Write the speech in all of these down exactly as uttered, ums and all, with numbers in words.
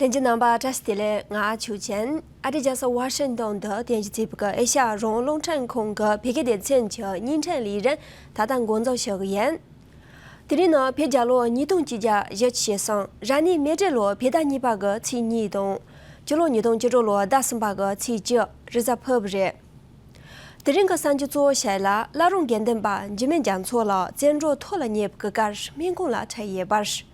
དྲན་རྒྱུ་རྣམ་པ་བཀྲ་ཤིས་བདེ་ལེགས། ང་ཆོས་ཅན། ཨ་རིའི་རྒྱལ་ས་ཝ་ཤིང་ཏོན་དུ་རྟེན་གཞི་བྱས་པའི་ཨེ་ཤ་ཡ་རང་དབང་རླུང་འཕྲིན་ཁང་གི་བོད་སྐད་སྡེ་ཚན་གྱི་བརྙན་འཕྲིན་ལས་རིམ་ད་ལྟ་འགོ་འཛུགས་བྱེད་ཀྱི་ཡིན། དེ་རིང་ནི་བོད་རྒྱལ་ལོ་ཉིས་སྟོང་གཅིག་བརྒྱ་བཞི་བཅུ་ཞེ་གསུམ། རབ་གནས་མེ་སྤྲེལ་ལོ་བོད་ཟླ་གཉིས་པ་གི་ཚེས་གཉིས་དང་། སྤྱི་ལོ་ཉིས་སྟོང་བཅུ་དྲུག་ལོ་ཟླ་གསུམ་པ་གི་ཚེས་བཅུ། རེས་གཟའ་ཕུར་བུ་རེད། དེ་རིང་གི་གསར་འགྱུར་གཙོ་བོ་ཞིག་ལ། བླ་རུང་དགེ་འདུན་པ་འཇིགས་མེད་རྒྱ་མཚོ་ལགས་བཙན་འཕྲོག་ཐོག་ལ་ཉེ་བའི་སྐབས་སྨན་ཁང་ལ་ཁྲིད་ཡོད་པ་རེད།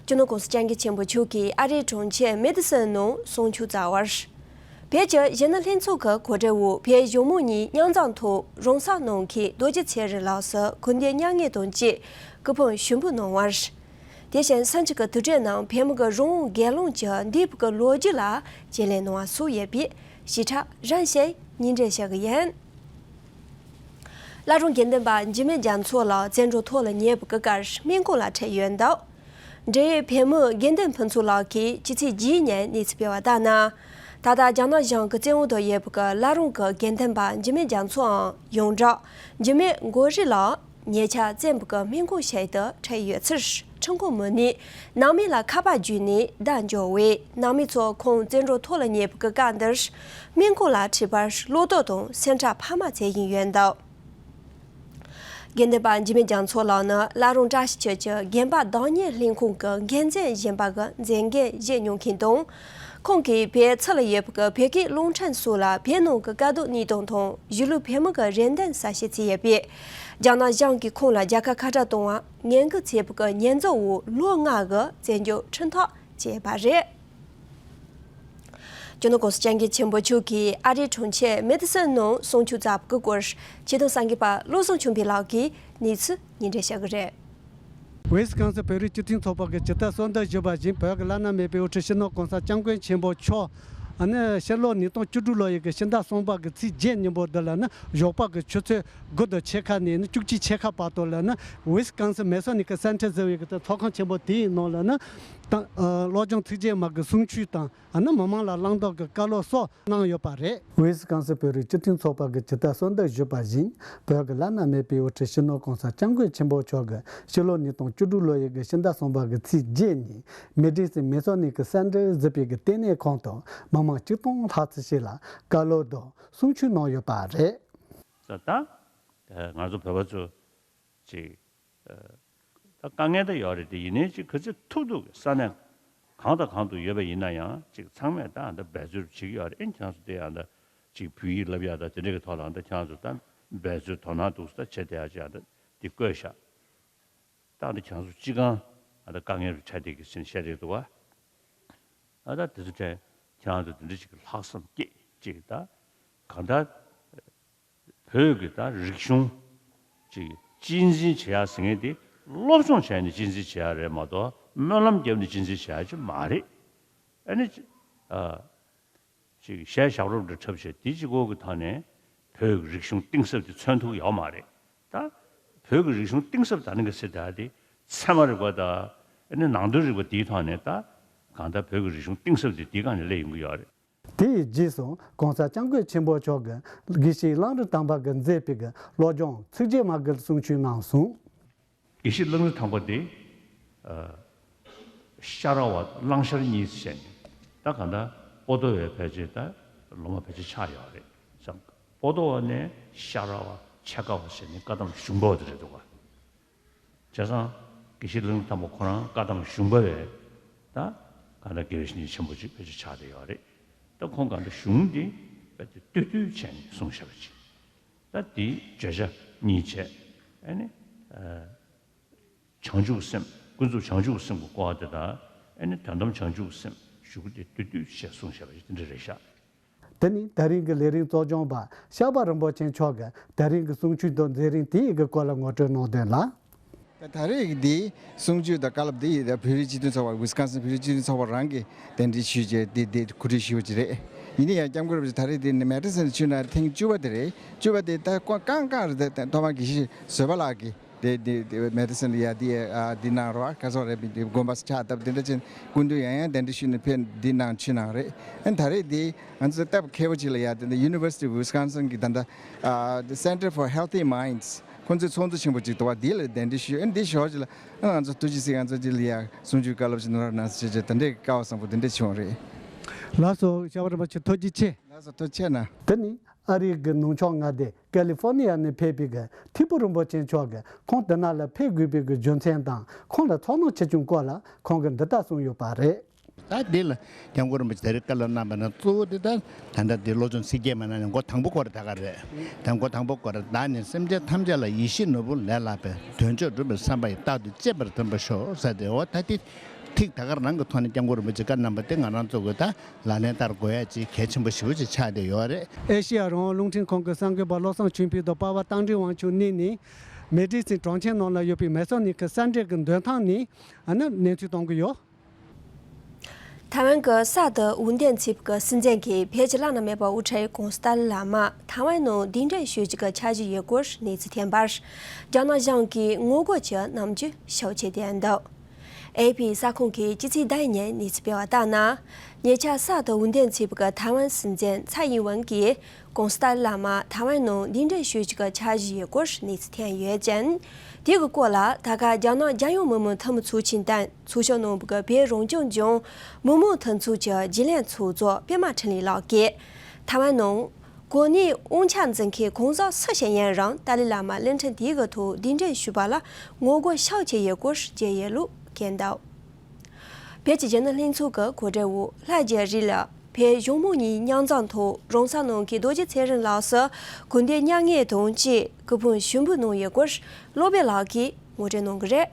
སྤྱི་ནོར་༸གོང་ས་༸སྐྱབས་མགོན་ཆེན་པོ་མཆོག་གིས་ཨ་རིའི་གྲོང་ཁྱེར་མེ་ཏི་སོན་ནང་གསུང་ཆོས་བསྩལ་བ་རེད། བོད་ཀྱི་གཞོན་ནུ་ལྷན་ཚོགས་ཀྱི་གོ་སྒྲིག་འོག་བོད་གཞུང་མང་གཉིས་མཉམ་འཛོམས་ཐོག་རོང་ས་གནང་མཁན་རྡོ་རྗེ་ཚེ་རིང་ལགས་སུ་སྐུ་ཟླའི་མྱ་ངན་དང་བཅས་སྐུ་ཕུང་ཞུགས་འབུལ་གནང་བ་རེད། དེ་བཞིན་ས་གནས་ཀྱི་དུར་ཁྲོད་ནང་བོད་མི་གི་རང་དབང་སྒེར་ལངས་ཀྱི་འདས་པའི་གི་ལོ་རྒྱུས་ལ་བརྗེ་ལེན་གནང་བ་སོགས་ཡོད་པས། ཞིབ་ཕྲ་རིམ་བཞིན་སྙན་སྒྲོན་ཞུ་གི་ཡིན། བླ་རུང་དགེ་འདུན་པ་འཇིགས་མེད་རྒྱ་མཚོ་ལགས་བཙན་འཕྲོག་ཐོག་ལ་ཉེ་བའི་སྐབས་སྨན་ཁང་ལ་ཁྲིད་ཡོད་འདུག་འབྲེལ་ཡོད་བོད་མི་དགེ་འདུན་ཕུན་ཚོགས་ལགས་ཀྱིས་ཕྱི་ཚེས་བརྒྱད་ཉིན་གནས་ཚུལ་སྤེལ་བ་ལྟར་ན། ད་ལྟ་རྒྱ་ནག་གཞུང་གི་བཙན་འོག་ཏུ་ཡོད་པའི་བླ་རུང་གི་དགེ་འདུན་པ་འཇིགས་མེད་རྒྱ་མཚོའམ་ཡོངས་གྲགས་འཇིགས་མེད་མགོ་རིལ་ལགས་ཉེ་ཆར་བཙན་པོ་གི་སྨན་ཁང་ཞིག་ཏུ་ཁྲིད་ཡོད་ཚུལ། ཁྲིད་ཁང་མི་སྣས་ནང་མི་ལ་ཁ་པར་བརྒྱུད་ནས་བརྡ་འབྱོར་བས། ནང་མི་ཚོ་ཁོང་བཙན་འཕྲོག་ཐོག་ལ་ཉེ་བའི་སྐབས་འདིར་སྨན་ཁང་ལ་ཁྲིད་པར་བློ་དོགས་དང་སེམས་ཁྲལ་འཕར་མ་བྱེད་བཞིན་ཡོད་འདུག་དགེ་འདུན་པ་འཇིགས་མེད་རྒྱ་མཚོ་ལགས་ནི་བླ་རུང་བཀྲ་ཤིས་ཆོས་ཀྱི་དགོན་པ་བདག་གཉེར་ལྷན་ཁང་གི་འགན་འཛིན་གཞོན་པ་གི་མཛད་འགན་བཞེས་མྱོང་མཁན་དང་། ཁོང་གིས་བོད་ཕྱི་ལ་ཡོད་པའི་བོད་སྐད་རླུང་འཕྲིན་སོགས་ལ་བོད་ནང་གི་དཀའ་སྡུག་གནས་སྟངས་དང་གཞིས་ལུས་བོད་མི་གི་རེ་འདུན་གསལ་བཤད་བྱས་ཡོད་པས། རྒྱ་ནག་གཞུང་གིས་ཁོང་ལ་རྒྱལ་ཁ་ཁ་བྲལ་གཏོང་བར་ངན་སྐུལ་བྱས་པའི་ཉེས་འཛུགས་འོག་ལོ་ལྔ་གི་བཙོན་འཇུག་ཁྲིམས་ཐག་བཅད་པ་རེད། སྤྱི་ནོར་༸གོང་ས་༸སྐྱབས་མགོན་ཆེན་པོ་མཆོག་གིས་ཨ་རིའི་གྲོང་ཁྱེར་མེ་ཏི་སོན་ནང་གསུང་ཆོས་བསྩལ་བའི་སྐོར་ཆེད་དོན་གསར་འགོད་པ་བློ་བཟང་ཆོས་འཕེལ་ལགས་ཀྱིས་གནས་ཚུལ་སྙན་སྒྲོན་ཞུ་གི་རེད། ཝི་སི་ཀོན་སིན་བོད་རིགས་སྤྱི་མཐུན་ཚོགས་པ་གིས་ཇི་ལྟར་གསོལ་འདེབས་ཞུས་པ་བཞིན། བོད་ཀྱི་བླ་ན་མེད་པའི་དབུ་ཁྲིད་སྤྱི་ནོར་༸གོང་ས་༸སྐྱབས་མགོན་ཆེན་པོ་མཆོག་ཨ་ནི་ཕྱི་ལོ་ཉིས་སྟོང་བཅུ་དྲུག་ལོ་ཡི་གི་ཕྱི་ཟླ་གསུམ་པ་གི་ཚེས་བརྒྱད་ཉིན་མོ་འདི་ལ་ནི་ཞོགས་པ་གི་ཆུ་ཚོད་དགུ་དང་ཕྱེད་ཀ་ནས་ནི་བཅུ་གཅིག་ཕྱེད་ཀ་བར་དུ་ལ་ནི་ཝི་སི་ཀོན་སིན་མེ་སོ་ནིག་གི་སེན་ཊར་ཟེར་བའི་གི་ཚོགས་ཁང་ཆེན་པོ་དེའི་ནང་ལ་ནི་ད་ཨ་སློབ་སྦྱོང་ཚིགས་བཅད་མ་གི་གསུང་ཆོས་དང་། ཨ་ནི་མི་མང་ལ་བླང་དོར་གྱི་བཀའ་སློབ་སོགས་གནང་ཡོད་པ་རེད། ཝི་སི་ཀོན་སིན་བོད་རིགས་སྤྱི་མཐུན་ཚོགས་པ་གིས་ཇི་ལྟར་གསོལ་འདེབས་ཞུས་པ་བཞིན། བོད་ཀྱི་བླ་ན་མེད་པའི་དབུ་ཁྲིད་སྤྱི་ནོར་༸གོང་ས་༸སྐྱབས་མགོན་ཆེན་པོ་མཆོག་གིས་ཕྱི་ལོ་ཉིས་སྟོང་བཅུ་དྲུག་ལོ་ཡི་གི་ཕྱི་ཟླ་གསུམ་པ་གི་ཚེས་བརྒྱད་ཉིན་མེ་ཏི་སོན་མེ་སོ་ནིག་གི་སེན་ཊར་ཟེར་བའི་གི་ལྟེ་གནས་ཁང་དུ་མི་མང་ཆིག་སྟོང་ལྷག་ཙམ་ཞིག་ལ་བཀའ་སློབ་དང་གསུང་ཆོས་གནང་ཡོད་པ་རེད། ད་ལྟ་ང་ཚོ་བོད་པ་ཚོ་ཅིག་ད་དཀའ་ངལ་ད་ཡོད་རེད་དེ། ཡིན་ནའི་ཅིག་ག་ཚོད་ཐུབ་ཐུབ་ས་གནས་གང་དང་གང་དུ་ཡོད་པ་ཡིན་ན་ཡང་ཅིག་ཚང་མས་ད་ཨ་ད་འབད་རྩོལ་བྱེད་ཀྱི་ཡོད་རེད། ཨེ་ཁྱེད་རང་ཚོ་དེ་ཨ་ད་ཅིག་བོད་ཡིག་བསླབ་ཡ་ད་དེ་འདྲ་གི་ཐོག་ལ་ཨ་ད་ཁྱེད་རང་ཚོ་ད་འབད་རྩོལ་དོ་སྣང་འདུག་ས་ད་བྱེད་བསྡད་ཡ་ཅིག་ཨ་ད་དེ་བཀོད་ཤག་ད་ཨ་ད་ཁྱེད་རང་ཚོ་སྤྱི་ཁང་ཨ་ད་དཀའ་ངལ་རུ་ཆགས་བསྡད་ཀྱི་ཟེར་ནས་བཤད་བསྡད་འདུག་བ། ཨ་ད་དེ་ཚོ་དྲན་ཁྱེད་རང་ཚོ་དེ་འདྲ་ཅིག་གི་ལྷག་བསམ་སྐྱེད་ཅིག་ད་གང་ལྟར། བོད་ཀྱི་ད་རིག་གཞུང་ཅིག་གཅེས་འཛིན་བྱེད་ཡ་ཟེར་མཁན་དེ་སློབ་སྦྱོང་བྱས་ནས་གཅེས་འཛིན་བྱེད་ཡ་རེད་མ་གཏོགས་སྨོན་ལམ་བརྒྱབ་ནས་གཅེས་འཛིན་བྱེད་ཡ་ཅིག་མ་རེད། ཨ་ནི་ཅི་ཨ་ཅིག་གཞས་ཞབས་བྲོ་འདྲ་འཁྲབ་བྱས་དེ་གཅིག་པོ་གི་ཐོག་ནས་བོད་ཀྱི་རིག་གཞུང་གཏིང་ཟབ་དེ་མཚོན་ཐུབ་ཡོད་མ་རེད། ད་བོད་ཀྱི་རིག་གཞུང་གཏིང་ཟབ་ད་ནི་ག་ཟེར་ད་དེ་ཚད་མ་རིག་པ་དང་ཨ་ནི་ནང་དོན་རིག་པ་དེའི་ཐོག་ནས་ད་གང་ལྟར་བོད་ཀྱི་རིག་གཞུང་གཏིང་ཟབ་དེ་དེའི་སྒང་ནས་སླེབས་ཡོང་གི་ཡོད་རེད། དེའི་རྗེས་སུ་༸གོང་ས་༸སྐྱབས་མགོན་ཆེན་པོ་མཆོག་གིས་དགེ་བཤེས་གླང་རི་ཐང་པ་གིས་མཛད་པའི་གི་སློབ་སྦྱོང་ཚིགས་བཅད་མ་གི་གསུང་ཆོས་གནང་སོང་། དགེ་བཤེས་གླང་རི་ཐང་པ་དེ་ཨ་ཤ་ར་བ་གླང་ཤར་གཉིས་ཟེར་ནས་ད་ག་ད་པོ་ཏོ་བའི་ཕལ་ཆེར་ད་ལོ་མ་ཕལ་ཆེར་ཆགས་ཡོད་རེད་བསམ། པོ་ཏོ་བ་ནས་ཤ་ར་བ་ཆེ་ཀ་བ་ཟེར་ནས་བཀའ་གདམས་གཞུང་པ་བ་དེ་རེད་འདུག་ག་བྱས་ཙང་དགེ་བཤེས་གླང་རི་ཐང་པ་ཁོ་རང་བཀའ་གདམས་གཞུང་པ་བས་ད་ག་ད་དགེ་བའི་བཤེས་གཉེན་ཆེན་པོ་ཅིག་ཕལ་ཆེར་ཆགས་བསྡད་ཡོད་རེད། ད་ཁོང་ག་ད་གཞུང་འདི་རྦད་དེ་བསྟུད་བསྟུད་བྱས་ནས་གསུངས་བཞག་པ་ཅིག་ད་དེའི་བརྗོད་བྱ་གཉིས་བྱས། ཨ་ནི་ཨ་བྱང་ཆུབ་སེམས། ཀུན་རྫོབ་བྱང་ཆུབ་སེམས་ཀྱི་སྐོར་དེ་དང་། ཨ་ནི་དོན་དམ་བྱང་ཆུབ་སེམས་ཞུ་སྐུལ་དེ་བསྟུད་བསྟུད་བྱས་གསུངས་བཞག་པ་ཞིག་དེ་འདྲ་རེད་ཤག་དེ་ནི་ད་རིང་གི་ལས་རིམ་གཙོ་སྐྱོང་པ་ཤག་པ་རིན་པོ་ཆེ་མཆོག་གིས་ད་རིང་གི་གསུང་ཆོས་དང་མཛད་རིམ་དེའི་གི་སྐོར་ལ་ངོ་སྤྲོད་གནང་དོན་ལ། ད་རེས་ཀྱི་འདི་གསུང་ཆོས་དང་བཀའ་སློབ་འདི་ཡིས་ད་བོད་རིགས་སྤྱི་མཐུན་ཚོགས་པ། ཝི་སི་ཀོན་སིན་བོད་རིགས་སྤྱི་མཐུན་ཚོགས་པ་རང་གིས་གདན་འདྲེན་ཞུས་བྱས་འདི་འདི་གོ་སྒྲིག་ཞུས་པ་ཅིག་རེད། ཡིན་ན་ཡང་སྐྱབས་མགོན་རིན་པོ་ཆེ་ད་རེས་འདི་ནི་མེ་ཏི་སོན་ཕྱིན་ན་ཐེངས་བཅུ་པ་དེ་རེད། བཅུ་པ་དེ་ད་ཀོ་རྐང་རྐང་རེད། ད་ཐོག་མར་དགེ་བཤེས་བཟོད་པ་ལགས་ཀྱིས། དེ་དེ་དེ་མེ་ཏི་སོན་ལ་ཡ་དེ་ཨ་དེ་གནང་རོགས། ཁ་སང་རེད་པས། དེ་དགོན་པ་ཕྱག་བཏབ་དེ་འདྲ་ཅན་སྐུ་མདུན་ཡང་ཡང་གདན་འདྲེན་ཞུས་ནས་ཕེབས་དེ་གནང་ཕྱིན་གནང་རེད། ཨ་ད་རེས་དེ་ང་ཚོ་སྟབས་མཁས་པོ་ཅིག་ལ་ཡ་དེ་འདྲ་University of Wisconsin གི་ད་ལྟ་ཨ་the Center for Healthy Minds ཁོང་ཚོས་ཚོགས་འདུ་ཆེན་པོ་ཅིག་འདུག་བ། འདི་ལ་གདན་འདྲེན་ཞུས། ཨ་འདི་ཞོར་ཅིག་ལ་ཨ་ང་ཚོ་ཐུགས་རྗེ་གཟིགས། ང་ཚོ་འདི་ལ་ཡ་གསུང་ཆོས་བཀའ་སློབ་ཅིག་གནང་རོགས་གནང་ཟེར་བྱས་བྱས་དེ་འདྲའི་བཀའ་དབང་བཟང་པོ་དེ་འདྲ་བྱུང་བ་རེད། ལགས་སོ། ཤ་བ་རིན་པོ་ཆེ་ཐུགས་རྗེ་ཆེ། ལགས་སོ། ཐུགས་རྗེ་ཆེ་གནང་། དེ་ནི་ཨ་རིའི་གི་ནུབ་ཕྱོགས་མངའ་སྡེ་ཀ་ལི་ཧྥོར་ནི་ཡ་ནས་ཕེབས་པའི་གི་ཐིག་པོ་རིན་པོ་ཆེ་མཆོག་གིས་ཁོང་དེ་ན་ལ་ཕེབས་དགོས་པའི་གི་རྒྱུ་མཚན་དང་ཁོང་ལ་ཚོར་སྣང་ཆེ་ཆུང་སྐོར་ལ་ཁོང་གིས་འདི་ལྟར་གསུངས་ཡོད་པ་རེད། ད་འདི་ལ་སྐྱབས་མགོན་རིན་པོ་ཆེ་ད་རེས་བཀའ་སློབ་གནང་བ་ན་གཙོ་བོ་དེ་ད་ད་ལྟ་འདི་བློ་སྦྱོང་ཚིག་བརྒྱད་མ་གནང་ནས་མགོ་དང་པོ་སྐོར་ད་ག་རེད། ད་མགོ་དང་པོ་སྐོར་བདག་ནི་སེམས་ཅན་ཐམས་ཅད་ལ་ཡིད་བཞིན་ནོར་བུ་ལས་ལྷག་པའི་དོན་མཆོག་སྒྲུབ་པའི་བསམ་པ་ཡིས་རྟག་ཏུ་གཅེས་པར་བརྩོན་པར་ཤོག་ཟེར་ཏེ། འོ་ད་དེ་ཐིག་ད་ག་རང་གི་ཐོག་ནས་སྐྱབས་མགོན་རིན་པོ་ཆེ་བཀའ་གནང་བ་དེ་ང་རང་ཚོ་གི་ད་ལག་ལེན་བསྟར་དགོས་ཡ་ཅིག་གལ་ཆེན་པོ་ཞེ་པོ་ཅིག་ཆགས་བསྡད་ཡོད་རེད། ཨེ་ཤེ་ཡ་རང་དབང་རླུང་འཕྲིན་ཁང་གི་གསར་འགོད་པ་བློ་བཟང་ཆོས་འཕེལ་དང་པ་ཕ་རྟ་མགྲིན་དབང་ཕྱུག་གཉིས་ནས་མེ་ཏྲི་སིང་གྲོང་ཁྱེར་ནང་ལ་ཡོད་པའི་མེ་སོ་ནིག་གི་གསར་འགྲེལ་གྱི་འདོན་ཐང་ནས་ཨ་ནི་གནས་ཚུལ་གཏོང་གི་ཡོད། ཐའེ་ཝན་གྱི་གསར་དུ་འོས་འདེམས་བྱས་པའི་སྲིད་འཛིན་གྱི་ཕལ་ཆེར་བླ་ན་མེད་པ་དབུ་ཁྲིད་ཀོང་སི་ཏཱ་ལི་བླ་མ་ཐའེ་ཝན་ནང་གདན་འདྲེན་ཞུ་རྒྱུ་གི་འཆར་གཞི་ཡོད་སྐོར་གནས་ཚུལ་ཐོན་པར། རྒྱ་ནག་གཞུང་གིས་ངོ་རྒོལ་གྱི་རྣམ་འགྱུར་ཤུགས་ཆེ་བསྟན་འདུག་ཨེ་ཕི་གསར་ཁང་གིས་སྤྱི་ཚེས་ཟླ་བའི་ཉིན་གནས་ཚུལ་སྤེལ་བ་ལྟར་ན། ཉེ་ཆར་གསར་དུ་འོས་འདེམས་བྱས་པའི་ཐའེ་ཝན་སྲིད་འཛིན་ཚའེ་ཡིན་ཝེན་གྱིས་ཀོང་སི་ཏཱ་ལི་བླ་མ་ཐའེ་ཝན་ནང་གདན་འདྲེན་ཞུ་རྒྱུ་གི་འཆར་གཞི་ཡོད་སྐོར་གནས་ཚུལ་ཐོན་ཡོད་ཅིང་། དེ་གི་སྐོར་ལ་ད་ག་རྒྱ་ནག་རྒྱལ་ཡོངས་མི་དམངས་འཐུས་མི་ཚོགས་ཆེན་དང་། ཚོགས་ཞུགས་གནང་བའི་བོད་རང་སྐྱོང་ལྗོངས་མི་དམངས་འཐུས་ཚོགས་ཀྱི་རྒྱུན་ལས་ཚོགས་གཙོ་པད་མ་འཕྲིན་ལས་ལགས་ཀྱིས། ཐའེ་ཝན་ནང་གོ་གནས་དབང་ཆ་འཛིན་མཁན་གང་ཟག་སུ་ཞིག་ཡིན་རུང་ཏཱ་ལའི་བླ་མ་གླིང་ཕྲན་དེ་གི་ཐོག་གདན་འདྲེན་ཞུས་པ་ལ་ངོ་རྒོལ་ཤུགས་ཆེ་ཡོད་སྐོར་རྒྱལ་ཡོངས་ལུགས་བཀོད་འདུག་བོད་ཀྱི་རྒྱལ་ནང་ལྷན་ཚོགས་ཀྱི་གོ་སྒྲིག་འོག་ལྷ་རྒྱལ་རི་ལ་བོད་གཞུང་མང་གཉིས་མཉམ་འཛོམས་ཐོག་རོང་ས་ནང་གི་རྡོ་རྗེ་ཚེ་རིང་ལགས་སུ་དགོན་སྡེ་མཉམ་ངོས་དང་བཅས་སྐུ་ཕུང་ཞུགས་འབུལ་གནང་ཡོད་སྐོར་བློ་བྷེ་ལགས་ཀྱིས་ངོ་སྤྲོད་གནང་གི་རེད།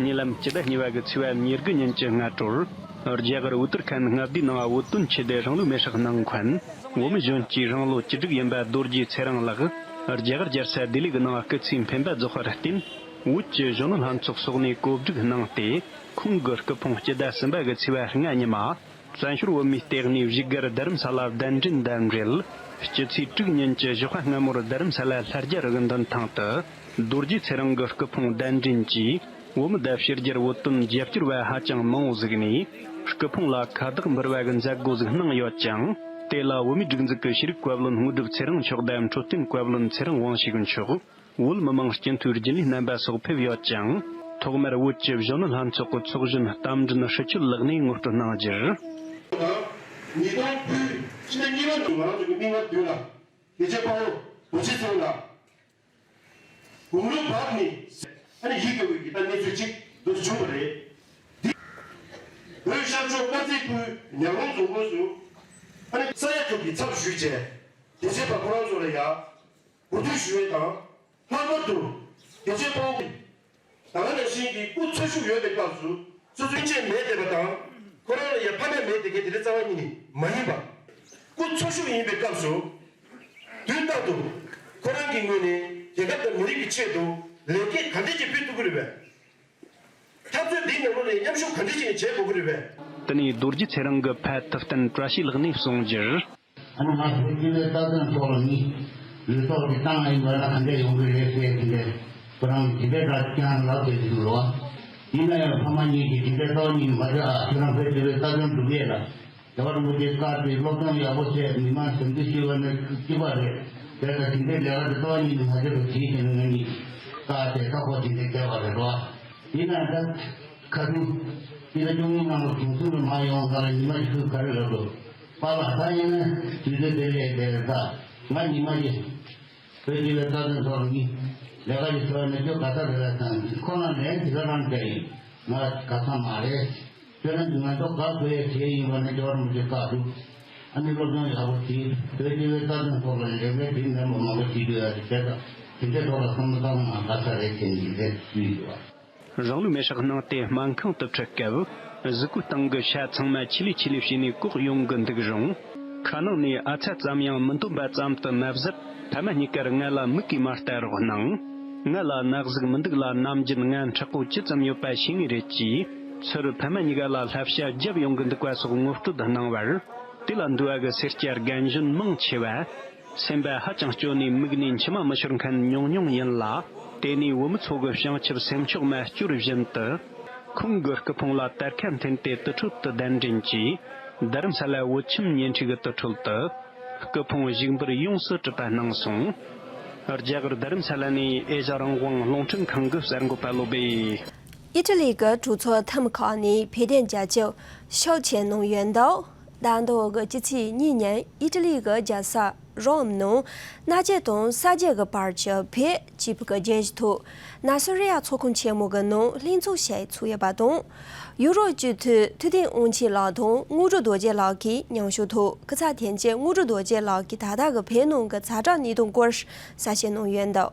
ཉེ་ལམ་སྤྱི་ཟླ་གཉིས་པ་གི་ཚེས་པ་ཉེར་དགུ་ཉིན་གྱི་སྔ་དྲོར། རྒྱ་གར་ཝུ་ཏར་ཁན་མངའ་སྡེའི་ནང་བོད་དོན་ཆེད་དུ་རང་ལུས་མེར་སྲེག་གནང་མཁན་བོད་མི་གཞོན་སྐྱེས་རང་ལོ་བཅུ་དྲུག་ཡིན་པ་རྡོ་རྗེ་ཚེ་རིང་ལགས་རྒྱ་གར་རྒྱལ་ས་ལྡི་ལི་གི་ནང་སྐུ་ཚེའི་འཕེན་པ་རྫོགས་པར་བརྟེན། བོད་ཀྱི་གཞོན་ནུ་ལྷན་ཚོགས་སོགས་ནས་གོ་སྒྲིག་གནང་སྟེ། ཁོང་གི་སྐུ་ཕུང་སྤྱི་ཟླ་གསུམ་པ་གི་ཚེས་པ་ལྔ་ཉིན་མ། བཙན་བྱོལ་བོད་མིའི་ལྟེ་གནས་བཞུགས་སྒར་རྡ་རམ་ས་ལར་གདན་འདྲེན་དང་འབྲེལ། སྤྱི་ཚེས་དྲུག་ཉིན་གྱི་ཞོགས་པ་སྔ་མོར་རྡ་རམ་ས་ལ་ལྷ་རྒྱལ་རི་གི་མདུན་ཐང་དུ། རྡོ་རྗེ་ཚེ་རིང་གི་སྐུ་ཕུང་གདན་འདྲེན་གྱིས། བོད་མི་དང་ཕྱི་རྒྱལ་བོད་དོན་རྒྱབ་སྐྱོར་བ་ཧ་ཅང་མང་བོ་ཟིག་ནས། སྐུ་ཕུང་ལ་ཁ་བཏགས་འབུལ་བ་གི་མཛད་སྒོ་ཟིག་གནང་ཡོད་ཅིང་། དེ་ལ་བོད་མིའི་སྒྲིག་འཛུགས་ཀྱི་ཤེས་རིག་བཀའ་བློན་དངོས་གྲུབ་ཚེ་རིང་མཆོག་དང་འཕྲོད་བསྟེན་བཀའ་བློན་ཚེ་རིང་དབང་ཕྱུག་མཆོག་བོད་མི་མང་སྤྱི་འཐུས་རྒྱུན་ལས་རྣམ་པ་སོགས་ཕེབས་ཡོད་ཅིང་། ཐོག་མར་བོད་ཀྱི་གཞོན་ནུ་ལྷན་ཚོགས་ཀྱི་ཚོགས་གཞོན་རྟ་མགྲིན་ཧྲི་ཆོས་ལགས་ནས་ངོ་སྤྲོད་གནང་རྒྱུར། ཉིས་སྟོང་དགུ་ཕྱི་ཟླ་གཉིས་པ་ནང་ང་རང་ཚོ་གི་མིག་སྔར་མདུན་ལ་རྒྱལ་གཅེས་དཔའ་བོ་རྡོ་རྗེ་ཚེ་རིང་ལགས་དགུང་ལོ་བར་ནས་ཨ་ནི་ཡིད་དགའ་བའི་གི་ད་གནས་ཚུལ་གཅིག་འདུག་བྱུང་བ་རེད། འདི་བོད་ཤར་ཕྱོགས་དཀར་མཛེས་ཁུལ་ཉག་རོང་རྫོང་ཁོངས་སུ་ཨ་ནི་ས་ཡ་དྲུག་གི་ཚབ་ཞུས་བྱས་རྒྱལ་གཅེས་པ་ཁོ་རང་ཚོ་ལ་ཡ། གོ་སྒྲིག་ཞུ་ཡས་དང་། ལྷག་པར་དུ་རྒྱལ་གཅེས་དཔའ་བོ། ད་ག་ནང་བཞིན་གྱི་སྐུ་འཚོ་བཞུགས་ཡོད་པའི་སྐབས་སུ་སོ་སོའི་སྐྱོན་ཆ་མེད་བསྡད་པ་དང་། ཁོ་རང་ལ་ཡང་ཕ་མ་མེད་བསྡད་མཁན་དེ་འདྲ་རྩ་བ་ཉིད་ནས་མ་ཡིན་པ། སྐུ་འཚོ་བཞུགས་ཡིན་པའི་སྐབས་སུ། དུས་རྟག་ཏུ་ཁོ་རང་གི་ངོས་ནས་རྒྱལ་ཁབ་དང་མི་རིགས་ཀྱི་ཆེད་དུ་ལེགས་སྐྱེས་ག་འདྲས་ཀྱིས་ཕུལ་ཐུབ་ཀྱི་རེད་པས། འཐབ་རྩོད་འདིའི་ནང་ལོགས་ནས་མཉམ་ཞུགས་ག་འདྲས་ཀྱིས་བྱེད་དགོས་ཀྱི་རེད་པས། དེ་ནས་རྡོ་རྗེ་ཚེ་རིང་གི་ཕ་ཐུབ་བསྟན་བཀྲ་ཤིས་ལགས་ནས་གསུངས་རྒྱུར། ཨ་ནི་ང་བོད་སྤྱི་པའི་རྩ་དོན་ཐོག་ལ་ནི་ལུས་ཐོག་གི་བཏང་ཡིན་པ་ན་ག་འདྲ་ཡོང་གི་རེད་ཟེར་གྱི་འདུག་ཁོ་རང་གིས་དེ་འདྲ་ཀྱང་ལབ་བསྡད་ཀྱི་འདུག་ལོ། ཡིན་ན་ཡང་ཕ་མ་གཉིས་ཀྱིས་དེ་འདྲ་རྩ་བ་ཉིད་ནས་མ་བྱ་ཨ། ཁྱོད་རང་བོད་སྤྱི་པའི་རྩ་དོན་སྒྲུབ་ཡས་ལ་རྒྱལ་བ་རིན་པོ་ཆེའི་བཀའ་དེ་སློབ་སྦྱོང་ཡག་པོ་བྱས་མི་མང་སེམས་འདུ་ཤེས་པ་ནི་གཅིག་པ་རེད། དེ་ལྟར་དེ་འདྲའི་ལས་ཀ་དེ་རྩ་བ་ཉིད་ནས་མ་བྱེད་པར་བྱེད་ཀྱི་ནི་ང་གཉིས་བཀའ་དེ་ཁ་ཁོག་དེ་འདྲ་བསྐྱལ་བ་རེད་ལོ། ཡིན་ན་ད་ཁ་ཐུག་སྤྱི་ཟླ་བཅུ་གཉིས་ནང་ལ་གུང་སེང་དུ་མ་ཡོང་ས་ལ་ཉི་མ་བཞི་ག་རེ་ལབ་འདུག་པཱ་ལགས་ད་ཡིན་ན་དུས་ཚོད་དེ་ལས་དེ་རེད་ད། ང་ཉི་མ་བཞི། བོད་སྤྱི་པའི་རྩ་དོན་ཐོག་ལ་ནི་ལས་ཀ་ཞིག་བཟོས་ནས་ཁྱོད་ག་ས་རེད་ལ་དང་ཁོ་ན་ལན་དེ་ག་རང་སྤྲད་ཡིན། ང་ག་ས་མ་རེད། ཁྱོད་རང་གི་ང་ཚོ་ག་དགོས་ཡས་བྱས་ཡིན་པ་ན་ཇོ་བོ་རིན་པོ་ཆེ་བཀའ་སྒྲུབ། ཨ་ནི་སློབ་སྦྱོང་ཡག་པོ་བྱེད། བོད་སྤྱི་པའི་རྩ་དོན་ཐོག་ལ་ལས་འགན་དེ་ནན་པོ་མང་པོ་བྱེད་དགོས་ཡ་དེ་བྱས་ཙང་དེ་འདྲའི་ཐོག་ལ་བསམ་བློ་བཏང་ན་ང་ག་ས་རེད་ཟེར་ནས་རེད་ཞུས་ཡོད་པ། རང་ལུས་མེར་སྲེག་གནང་སྟེ་སྨན་ཁང་དུ་ཁྲིད་སྐབས། གཟུགས་པོའི་སྟེང་གི་ཤ་ཚང་མ་ཆི་ལི་ཆི་ལི་བྱས་ནས་བཀོག་ཡོང་གི་འདུག་རུང་། ཁ་ནང་ནས་ཨ་ཚ་ཙམ་ཡང་མི་འདོན་པ་ཙམ་དུ་མ་ཟད། ཕ་མ་གཉིས་ཀར་ང་ལ་མིག་གིས་མ་ལྟ་རོགས་གནང་། ང་ལ་ན་ཟུག་མི་འདུག་ལ་ནམ་རྒྱུན་ང་མཁྲེགས་པོ་ཇི་ཙམ་ཡོད་པ་ཤེས་ངེས་རེད་ཅེས། ཚུར་ཕ་མ་གཉིས་ཀ་ལ་བསླབ་བྱ་བརྒྱབ་ཡོང་གི་འདུག་པ་སོགས་ངོ་སྤྲོད་གནང་བར། དེ་ལ་འདུས་པ་གི་སེར་སྐྱ་རྒན་གཞོན་མང་ཆེ་བ། སེམས་པ་ཧ་ཅང་སྐྱོ་ནས་མིག་ནས་མཆི་མ་མི་ཤོར་མཁན་ཉུང་ཉུང་ཡིན་ལ། དེ་ནས་བུ་མོ་ཚོ་གི་བྱང་ཆུབ་སེམས་མཆོག་མ་སྐྱོར་བཞིན་དུ། ཁོང་གི་སྐུ་ཕུང་ལ་དར་ཁ་འཐེན་ཏེ་དུར་ཁྲོད་དུ་གདན་འདྲེན་གྱིས། རྡ་རམ་ས་ལ་བོད་ཁྱིམ་ཉེ་འཁྲིས་ཀྱི་དུར་ཁྲོད་དུ། སྐུ་ཕུང་བཞུགས་འབུལ་ཡོངས་སུ་གྲུབ་པ་གནང་སོང་། རྒྱ་གར་རྡ་རམ་ས་ལ་ནས་ཨེ་ཤ་རང་དབང་རླུང་འཕྲིན་ཁང་གི་གསར་འགོད་པ་བློ་བྷེ། ཨི་ཊ་ལི་གི་གྲོས་ཚོགས་འཐུས་མི་ཁག་ནས་བོད་དོན་རྒྱབ་སྐྱོར་ཤུགས་ཆེ་གནང་ཡོད་འདུག་ཟླ་འདིའི་སྤྱི་ཚེས་གཉིས་ཉིན་ཨི་ཊ་ལི་གི་རྒྱལ་ས་རོམ་ནང་གནའ་རྫས་དང་གསར་བརྗེ་གི་བར་གྱི་བོད་ཅེས་པའི་གི་བརྗོད་གཞི་ཐོག་ནཱ་སི་རི་ཡ་ཚོགས་ཁང་ཆེན་མོ་གི་ནང་ལྷན་ཚོགས་བྱས་ཚུགས་ཡོད་པ་དང་། ཡུ་རོབ་སྤྱི་འཐུས་ཐུབ་བསྟན་དབང་ཆེན་ལགས་དང་དངོས་གྲུབ་རྡོ་རྗེ་ལགས་ཀྱིས་མཉམ་ཞུགས་ཐོག་སྐུ་ཚབ་དོན་གཅོད་དངོས་གྲུབ་རྡོ་རྗེ་ལགས་ཀྱིས་ད་ལྟ་གི་བོད་ནང་གི་ཛ་དྲག་གནད་དོན་སྐོར་གསལ་བཤད་གནང་ཡོད་འདུག་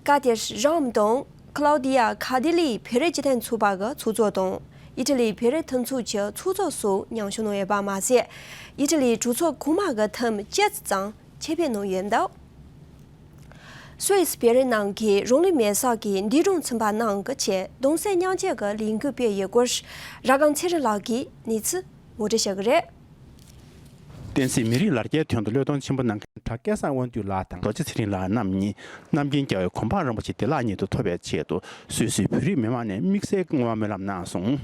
སྐབས་དེར་རོམ་དང་ཀླའུ་ཌི་ཡ་ཁ་ཏི་ལི་བོད་རིགས་སྤྱི་མཐུན་ཚོགས་པ་གི་ཚོགས་གཙོ་དང་ཨི་ཊ་ལི་བོད་རིགས་མཐུན་ཚོགས་ཀྱི་ཚོགས་གཙོ་སོགས་མཉམ་ཞུགས་གནང་ཡོད་པ་མ་ཟད། ཨི་ཊ་ལིའི་གྲོས་ཚོགས་གོང་མ་གི་འཐུས་མི་བཅུ་ཙམ་ཆེད་ཕེབས་གནང་ཡོད་འདུག་སུད་སི་པེ་རི་ནང་གི་རང་ལུས་མེར་སྲེག་གི་འདས་གྲོངས་ཕྱིན་པ་རྣམས་ཀྱི་ཆེད་གདུང་སེམས་མཉམ་སྐྱེད་ཀྱི་ལས་འགུལ་སྤེལ་ཡོད་སྐོར་ར་སྒམ་ཚེ་རིང་ལགས་ཀྱིས་གནས་ཚུལ་ངོ་སྤྲོད་བྱེད་ཀྱི་རེད། བསྟན་སྲིད་མི་རིགས་ལ་རྒྱའི་དོན་དུ་བློས་གཏོང་ཆེན་པོ་གནང་མཁན་གྲྭ་སྐལ་བཟང་དབང་འདུས་ལགས་དང་རྡོ་རྗེ་ཚེ་རིང་ལགས་རྣམ་གཉིས་རྣམ་མཁྱེན་རྒྱལ་བའི་གོ་འཕང་རིན་པོ་ཆེ་བདེ་བླག་ཉིད་དུ་ཐོབ་པའི་ཆེད་དུ་སུད་སིའི་བོད་རིགས་མི་མང་ནས་དམིགས་བསལ་བསྔོ་བ་སྨོན་ལམ་གནང་སོང་།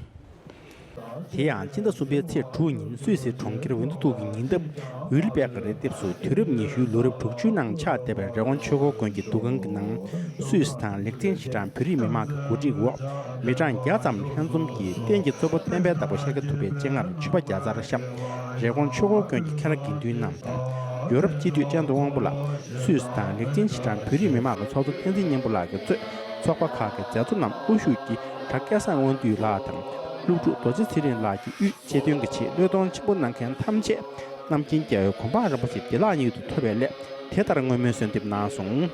དེ་ཡང་སྤྱི་ཟླ་གསུམ་པའི་ཚེས་དྲུག་ཉིན་སུད་སིའི་གྲོང་ཁྱེར་ཝིན་ཏུ་ཏུག་གི་ཉེ་འདབས་ཝིལ་པེག་རི་ལྡེབས་སུ་དུས་རབས་ཉི་ཤུའི་ལོ་རབས་དྲུག་ཅུའི་ནང་ཆགས་བསྡད་པའི་རི་ཀོན་ཆོས་འཁོར་དགོན་གྱི་འདུ་ཁང་གི་ནང་སུད་སི་དང་ལེགས་ལྡན་ཕྱི་དྲང་བོད་རིགས་མི་མང་གི་གོ་སྒྲིག་འོག་མི་གྲངས་བརྒྱ་ཙམ་ལྷན་འཛོམས་ཀྱིས་རྟེན་གྱི་གཙོ་བོ་བསྟན་པའི་བདག་པོ་ཤཱཀྱ་ཐུབ་པའི་སྤྱན་སྔར་མཆོད་པ་བརྒྱ་རྩར་བཤམས། རི་ཀོན་ཆོས་འཁོར་དགོན་གྱི་མཁན་རབས་དགེ་འདུན་རྣམས་དང་། ཡོ་རོབ་སྤྱི་འཐུས་བཀྲས་མཐོང་དབང་པོ་ལགས། སུད་སི་དང་ལེགས་ལྡན་ཕྱི་དྲང་བོད་རིགས་མི་མང་གི་ཚོགས་གཙོ་བསྟན་འཛིན་སྙིང་པོ་ལགས་ཀྱིས་གཙོས་ཚོགས་པ་ཁག་གི་མཛད་གཙོ་རྣམས་དབུ་བཞུགས་ཀྱིས་གྲྭ་སྐལ་བཟང་དབང་འདུས་ལགས་དང་། སློབ་ཕྲུག་རྡོ་རྗེ་ཚེ་རིང་ལགས་ཀྱི་དབུས་ཆེད་དོན་གྱི་ཆེད་བློས་གཏོང་ཆེན་པོ་གནང་མཁན་ཐམས་ཅད་རྣམ་མཁྱེན་རྒྱལ་བའི་གོ་འཕང་རིན་པོ་ཆེ་བདེ་བླག་ཉིད་དུ་ཐོབ་པའི་སླད་དེ་ལྟར་བསྔོ་སྨོན་གསོལ་འདེབས་གནང་སོང་།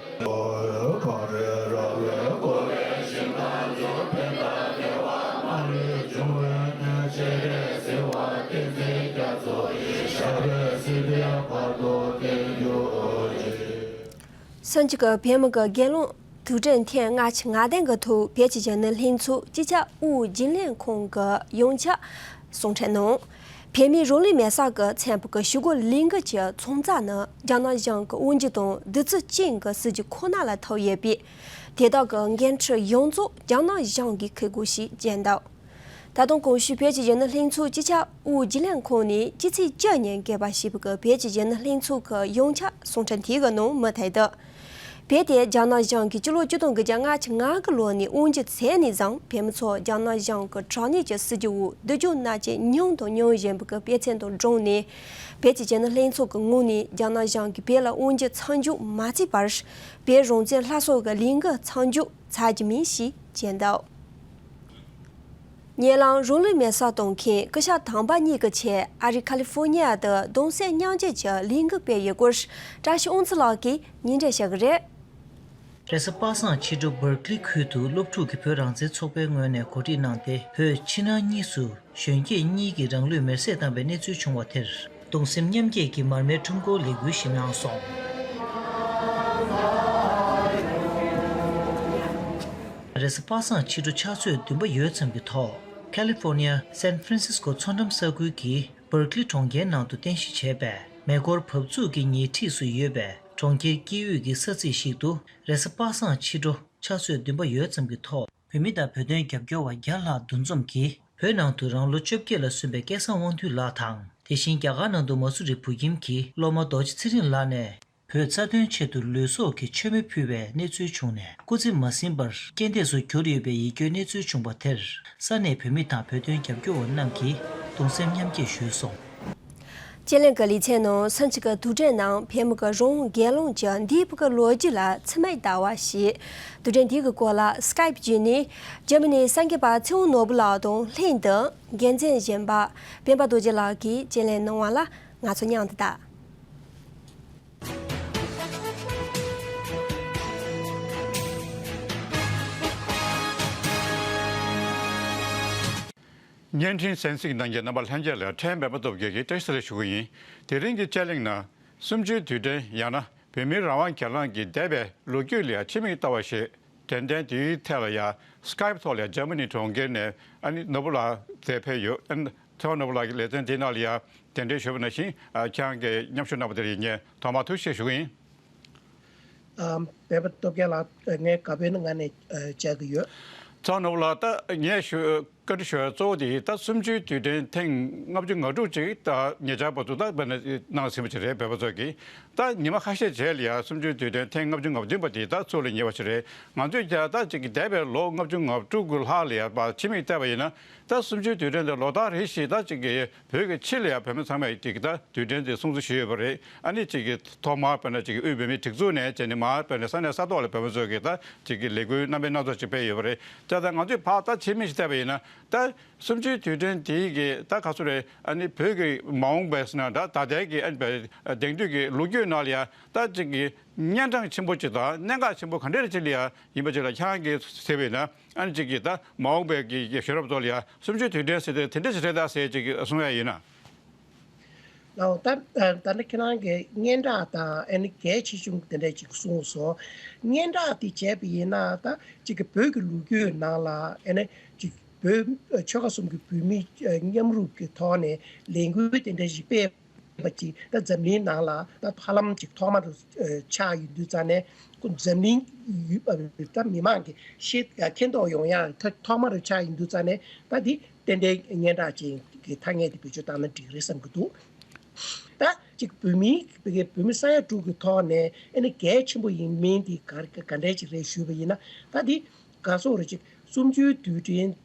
སང་ཉིན་གྱི་བོད་མི་གི་རྒྱལ་ཡོངས་དུས་དྲན་ཐེངས་ལྔ་བཅུ་ང་བདུན་གྱི་ཐོག་བོད་ཀྱི་གཞོན་ནུ་ལྷན་ཚོགས་སྤྱི་ཁྱབ་དབུ་རྒྱུན་ལས་ཁང་གི་ཡོངས་ཁྱབ་གསུང་འཕྲིན་ནང་། བོད་མིའི་རང་ལུས་མེར་སྲེག་གི་མཚོན་པ་གི་ཞུ་སྒོ་ལས་འགུལ་གྱི་མཚོན་རྟགས་ནི་རྒྱ་ནག་གཞུང་གི་དབང་སྒྱུར་དང་བདུད་རྩི་ཅན་གྱི་སྲིད་ཇུས་ཁོ་ན་ལ་ཐུག་ཡོད་པས། དེ་དག་གི་འགན་འཁྲི་ཡོངས་རྫོགས་རྒྱ་ནག་གཞུང་གིས་འཁུར་དགོས་ཞེས་བརྗོད་འདུག་ད་དུང་གོང་ཞུས་བོད་ཀྱི་གཞོན་ནུ་ལྷན་ཚོགས་སྤྱི་ཁྱབ་དབུ་རྒྱུན་ལས་ཁང་ནས་སྤྱི་ཚེས་བཅུ་ཉིན་གོ་སྒྲིག་བྱས་པའི་བོད་ཀྱི་གཞོན་ནུ་ལྷན་ཚོགས་ཀྱི་ཡོངས་ཁྱབ་གསུང་འཕྲིན་དེ་གི་ནང་མུ་མཐུད་དུ། བོད་དེ་རྒྱ་ནག་གཞུང་གིས་སྤྱི་ལོ་ཆིག་སྟོང་དགུ་བརྒྱ་ལྔ་བཅུ་ང་དགུ་ལོ་ནས་དབང་སྒྱུར་བྱས་ནས་བཟུང་བོད་མི་ཚོ་རྒྱ་ནག་གཞུང་གི་དྲག་གནོན་གྱི་སྲིད་ཇུས་འོག་སྡུག་སྦྱོང་མནར་གཅོད་མྱངས་དང་མྱོང་བཞིན་པའི་དཔེ་མཚོན་དང་སྦྲགས་ནས། བོད་ཀྱི་གཞོན་ནུ་ལྷན་ཚོགས་ཀྱི་ངོས་ནས་རྒྱ་ནག་གཞུང་གིས་བོད་ལ་དབང་སྒྱུར་མཚམས་འཇོག་མ་བྱས་པར་བོད་རང་བཙན་སླར་གསོ་གི་ལས་འགུལ་མཚམས་འཇོག་བྱ་རྒྱུ་མིན་ཞེས་བརྗོད་འདུག་ཉེ་ལམ་རང་ལུས་མེར་སྲེག་གཏོང་མཁན་སྐུ་ཞབས་དམ་པ་གཉིས་ཀྱི་ཆེད་ཨ་རི་ཁ་ལི་ཧྥོ་ནི་ཡ་དུ་གདུང་སེམས་མཉམ་སྐྱེད་ཀྱི་ལས་འགུལ་སྤེལ་ཡོད་སྐོར་བཀྲ་ཤིས་དབང་ཚེ་ལགས་ཀྱིས་སྙན་སྒྲོན་ཞུ་གི་རེད། རེས་གཟའ་པ་སངས་ཕྱི་དྲོ་སྦར་ཀི་ལི་ཁུལ་དུ་སློབ་ཕྲུག་གིས་བོད་རང་བཙན་ཚོགས་པའི་ངོས་ནས་གོ་སྒྲིག་གནང་སྟེ། བོད་ཕྱི་ནང་གཉིས་སུ་གཞོན་སྐྱེས་གཉིས་ཀྱིས་རང་ལུས་མེར་སྲེག་བཏང་བའི་གནས་ཚུལ་བྱུང་བ་དེར། གདུང་སེམས་མཉམ་སྐྱེད་ཀྱི་མར་མེའི་ཁྲོམ་སྐོར་ལས་འགུལ་ཞིག་གནང་སོང་། རེས་གཟའ་པ་སངས་ཕྱི་དྲོ་ཕྱག་ཚོད་བདུན་པ་ཡོལ་ཙམ་གྱི་ཐོག་ཁ་ལི་ཧྥོ་ནི་ཡ་སན་ཧྥ་རན་སིས་ཀོ་མཚོ་འགྲམ་ས་ཁུལ་གྱི་སྦར་ཀི་ལི་གྲོང་ཁྱེར་ནང་དུ་རྟེན་གཞི་བྱས་པའི་མེ་འཁོར་འབབ་ཚུགས་ཀྱི་ཉེ་འཁྲིས་སུ་ཡོད་པའི་གྲོང་ཁྱེར་དཀྱིལ་དབུས་ཀྱི་ས་ཚིགས་ཤིག་ཏུ་རེས་གཟའ་པ་སངས་ཕྱི་དྲོ་ཕྱག་ཚོད་བདུན་པ་ཡོལ་ཙམ་གྱི་ཐོག་བོད་མི་དང་བོད་དོན་རྒྱབ་སྐྱོར་བ་བརྒྱ་ལྷག་འདུ་འཛོམས་ཀྱིས་བོད་ནང་དུ་རང་ལོ་བཅོ་བརྒྱད་ལ་སོན་པའི་སྐལ་བཟང་དབང་འདུས་ལགས་དང་། དེ་བཞིན་རྒྱ་གར་ནང་དུ་མ་སུ་རི་བོད་ཁྱིམ་གྱི་སློབ་མ་རྡོ་རྗེ་ཚེ་རིང་ལགས་ནས་བོད་རྩ་དོན་ཆེད་དུ་ལུས་སྲོག་གི་མཆོད་མེ་ཕུལ་བའི་གནས་ཚུལ་བྱུང་ནས། སྐུ་ཚེ་མ་ཟིན་པར་རྐྱེན་འདས་སུ་གྱུར་ཡོད་པའི་ཡིད་སྐྱོའི་གནས་ཚུལ་བྱུང་བ་དེར། ས་གནས་བོད་མི་དང་བོད་དོན་རྒྱབ་སྐྱོར་བ་རྣམས་ཀྱིས་གདུང་སེམས་མཉམ་སྐྱེད་ཞུས་སོང་། སྤྱི་གླིང་གི་ལེ་ཚན་ནང་སང་ཉིན་གྱི་དུས་དྲན་ནང་བོད་མི་གི་རང་དབང་སྒེར་ལངས་ཀྱི་འདས་པའི་གི་ལོ་རྒྱུས་ལ་མཚན་སྨད་ལྟ་བ་ཞིག་དུས་དྲན་དེ་གི་སྐོར་ལ་སི་ཀའིབ་བརྒྱུད་ནས་འཇར་མ་ནིའི་གསར་འགོད་པ་ཚེ་དབང་ནོར་བུ་ལགས་དང་ལྷན་དུ་འགན་འཛིན་གཞོན་པ་སྤེན་པ་རྡོ་རྗེ་ལགས་ཀྱིས་སྤྱི་གླེང་གནང་བ་ལ་ང་ཚོ་མཉམ་དུ་ལྟ། བརྙན་འཕྲིན་གསན་གཟིགས་གནང་མཁན་རྣམ་པ་ལྷན་རྒྱས་ལ་ཕྲན་སྤེན་པ་སྟོབས་རྒྱལ་གྱིས་བཀྲ་ཤིས་བདེ་ལེགས་ཞུ་གི་ཡིན། དེ་རིང་གི་དཔྱད་གླེང་ནང་གསུམ་བཅུའི་དུས་དྲན་ཡང་ན་བོད་མིའི་རང་དབང་སྒེར་ལངས་ཀྱི་འདས་པའི་ལོ་རྒྱུས་ལ་ཡང་ཕྱི་མིག་ལྟ་བ་ཞིག་དྲན་རྟེན་དེའི་ཐད་ལ་ཡང་སི་ཀའིབ་ཐོག་ལ་ཡང་འཇར་མ་ནི་གྲོང་ཁྱེར་ནས་ཨ་ནི་ནོར་བུ་ལགས་མཇལ་ཕེབས་ཡོད། ཨ་ནི་ཚེ་དབང་ནོར་བུ་ལགས་ཀྱིས་ལེ་ཚན་འདིའི་ནང་ལ་ཡང་གདན་འདྲེན་ཞུས་པ་ནང་བཞིན་ཨ་ཁྱེད་རང་གིས་མཉམ་ཞུགས་གནང་བ་དེར་ཡིན་ངེས་ཐོག་མར་ཐུགས་རྗེ་ཆེ་ཞུ་གི་ཡིན། ཨམ། སྤེན་པ་སྟོབས་རྒྱལ་ལགས་ངས་དགའ་པོའི་ངང་ནས་ཨ་མཇལ་གྱི་ཡོད། ཚེ་དབང་ནོར་བུ་ལགས་ད་ངས་ཞུ་ བཀའ་འདྲི་ཞུ་ཡ་གཙོ་བོ་དེ་ད་གསུམ་བཅུའི་དུས་དྲན་ཐེངས་ལྔ་བཅུ་ང་དྲུག་ཅིག་ད་ཉེ་ཆར་བར་དུ་ད་དཔེར་ན་གནང་ཟིན་པ་ཅིག་རེད། བོད་པ་ཚོ་གིས་ད་ཉི་མ་ཁ་ཤས་རྗེས་ལ་ཡ་གསུམ་བཅུའི་དུས་དྲན་ཐེངས་ལྔ་བཅུ་ང་བདུན་པ་དེ་ད་ཚུར་ལ་ཉེ་བ་ཞིག་རེད། ང་ཚོས་ཀྱང་ད་ཅིག་གི་འདས་པའི་ལོ་ལྔ་བཅུ་ང་དྲུག་གི་ལྷག་ལ་ཡ་ཕྱི་མིག་བལྟས་པ་ཡིན་ན། ད་གསུམ་བཅུའི་དུས་དྲན་དེ་ལོ་ལྟར་རེ་བཞིན་ད་ཅིག་གི་བོད་ཀྱི་ཕྱི་ལ་ཡ་བོད་མི་ཚང་མས་ཅིག་གི་ད་དུས་དྲན་དེ་སྲུང་བརྩི་ཞུས་ཡོད་པ་རེད། ཨ་ནི་ཅིག་གི་ཐོག་མར་དཔེར་ན་ཅིག་གི་དབུས་བོད་མིའི་སྒྲིག་འཛུགས་ནས་བྱས་ནས་མར་དཔེར་ན་ས་གནས་ས་ཐོག་ལ་བོད་མི་ཚོ་གིས་ད་ཅིག་གི་ལས་འགུལ་རྣམ་པ་སྣ་ཚོགས་ཅིག་སྤེལ་ཡོད་པ་རེད། བྱས་ཙང་ང་ཚོས་ཕར་ད་ཕྱི་མིག་ཅིག་བལྟས་པ་ཡིན་ན། ད་གསུམ་བཅུའི་དུས་དྲན་དེའི་གི་ད་ག་ཚོད་རེད། ཨ་ནི་བོད་ཀྱི་མ་འོངས་པའི་ཟེར་ན་ད་ད་ལྟའི་གི་ཨ་ནི་དེང་དུས་ཀྱི་ལོ་རྒྱུས་ནང་ལ་ཡ་ད་ཅིག་གི་གཉན་འཕྲང་ཆེན་པོ་ཅིག་དང་གནད་འགག་ཆེན་པོ་ག་འདྲ་ཅིག་ལ་ཡ་ཡིན་པ་ཅིག་ལ་ཁྱེད་རང་གིས་ཟེར་བས་ན། ཨ་ནི་ཅིག་གི་ད་མ་འོངས་པའི་གི་གི་གཞོན་རབས་ཚོ་ལ་ཡ་གསུམ་བཅུའི་དུས་དྲན་ཟེར་དེ་དེ་འདྲ་ཞིག་རེད་ད་ཟེར་ཅིག་གསུང་ཡ་ཡིན་ན། ལགས་ད་ད་ནི་ཁྱེད་རང་གིས་སྙན་གྲགས་དང་ཨ་ནི་གལ་ཆེ་ཆུང་དེ་འདྲ་ཅིག་གསུངས་སོང་། སྙན་གྲགས་དེ་བྱས་པ་ཡིན་ན་ད་ཅིག་གི་བོད་ཀྱི་ལོ་རྒྱུས་ནང་ལ་ཨ་ནི་ཅིག་བོད་ཆོལ་ཁ་གསུམ་གྱི་བོད་མི་མཉམ་རུབ་ཀྱི་ཐོག་ནས་ལས་འགུལ་དེ་འདྲ་ཞིག་སྤེལ། པ་ཅིག་ད་འཛམ་གླིང་ནང་ལ་ད་ཧ་ལམ་ཅིག་ཐོག་མ་རུ་ཨ་ཆགས་ཡོང་དུས་ཙ་ནས་ཁོ་འཛམ་གླིང་ཡུལ་ཨ་ད་མི་མང་གི་ཤེས་ཨ་མཁྱེན་རྟོགས་ཡོང་ཡ་ཐ་ཐོག་མ་རུ་ཆགས་ཡོང་དུས་ཙ་ནས་ད་འདི་ཏན་ཏན་སྙན་གྲགས་ཅན་གྱི་ཐ་སྙད་དེ་བེད་སྤྱོད་བཏང་ན་འགྲིག་རེད་བསམ་གྱི་འདུག་ད་ཅིག་བོད་མིའི་བོད་མི་ས་ཡ་དྲུག་གི་ཐོག་ནས་ཨ་ནི་གལ་ཆེན་པོ་ཡིན་མིན་དེ་ག་ག་འདྲས་ཅིག་རེད་ཞུས་པ་ཡིན་ན། ད་འདི་ག་སོག་རེ་ཅིག་གསུམ་བཅུའི་དུས་དྲན་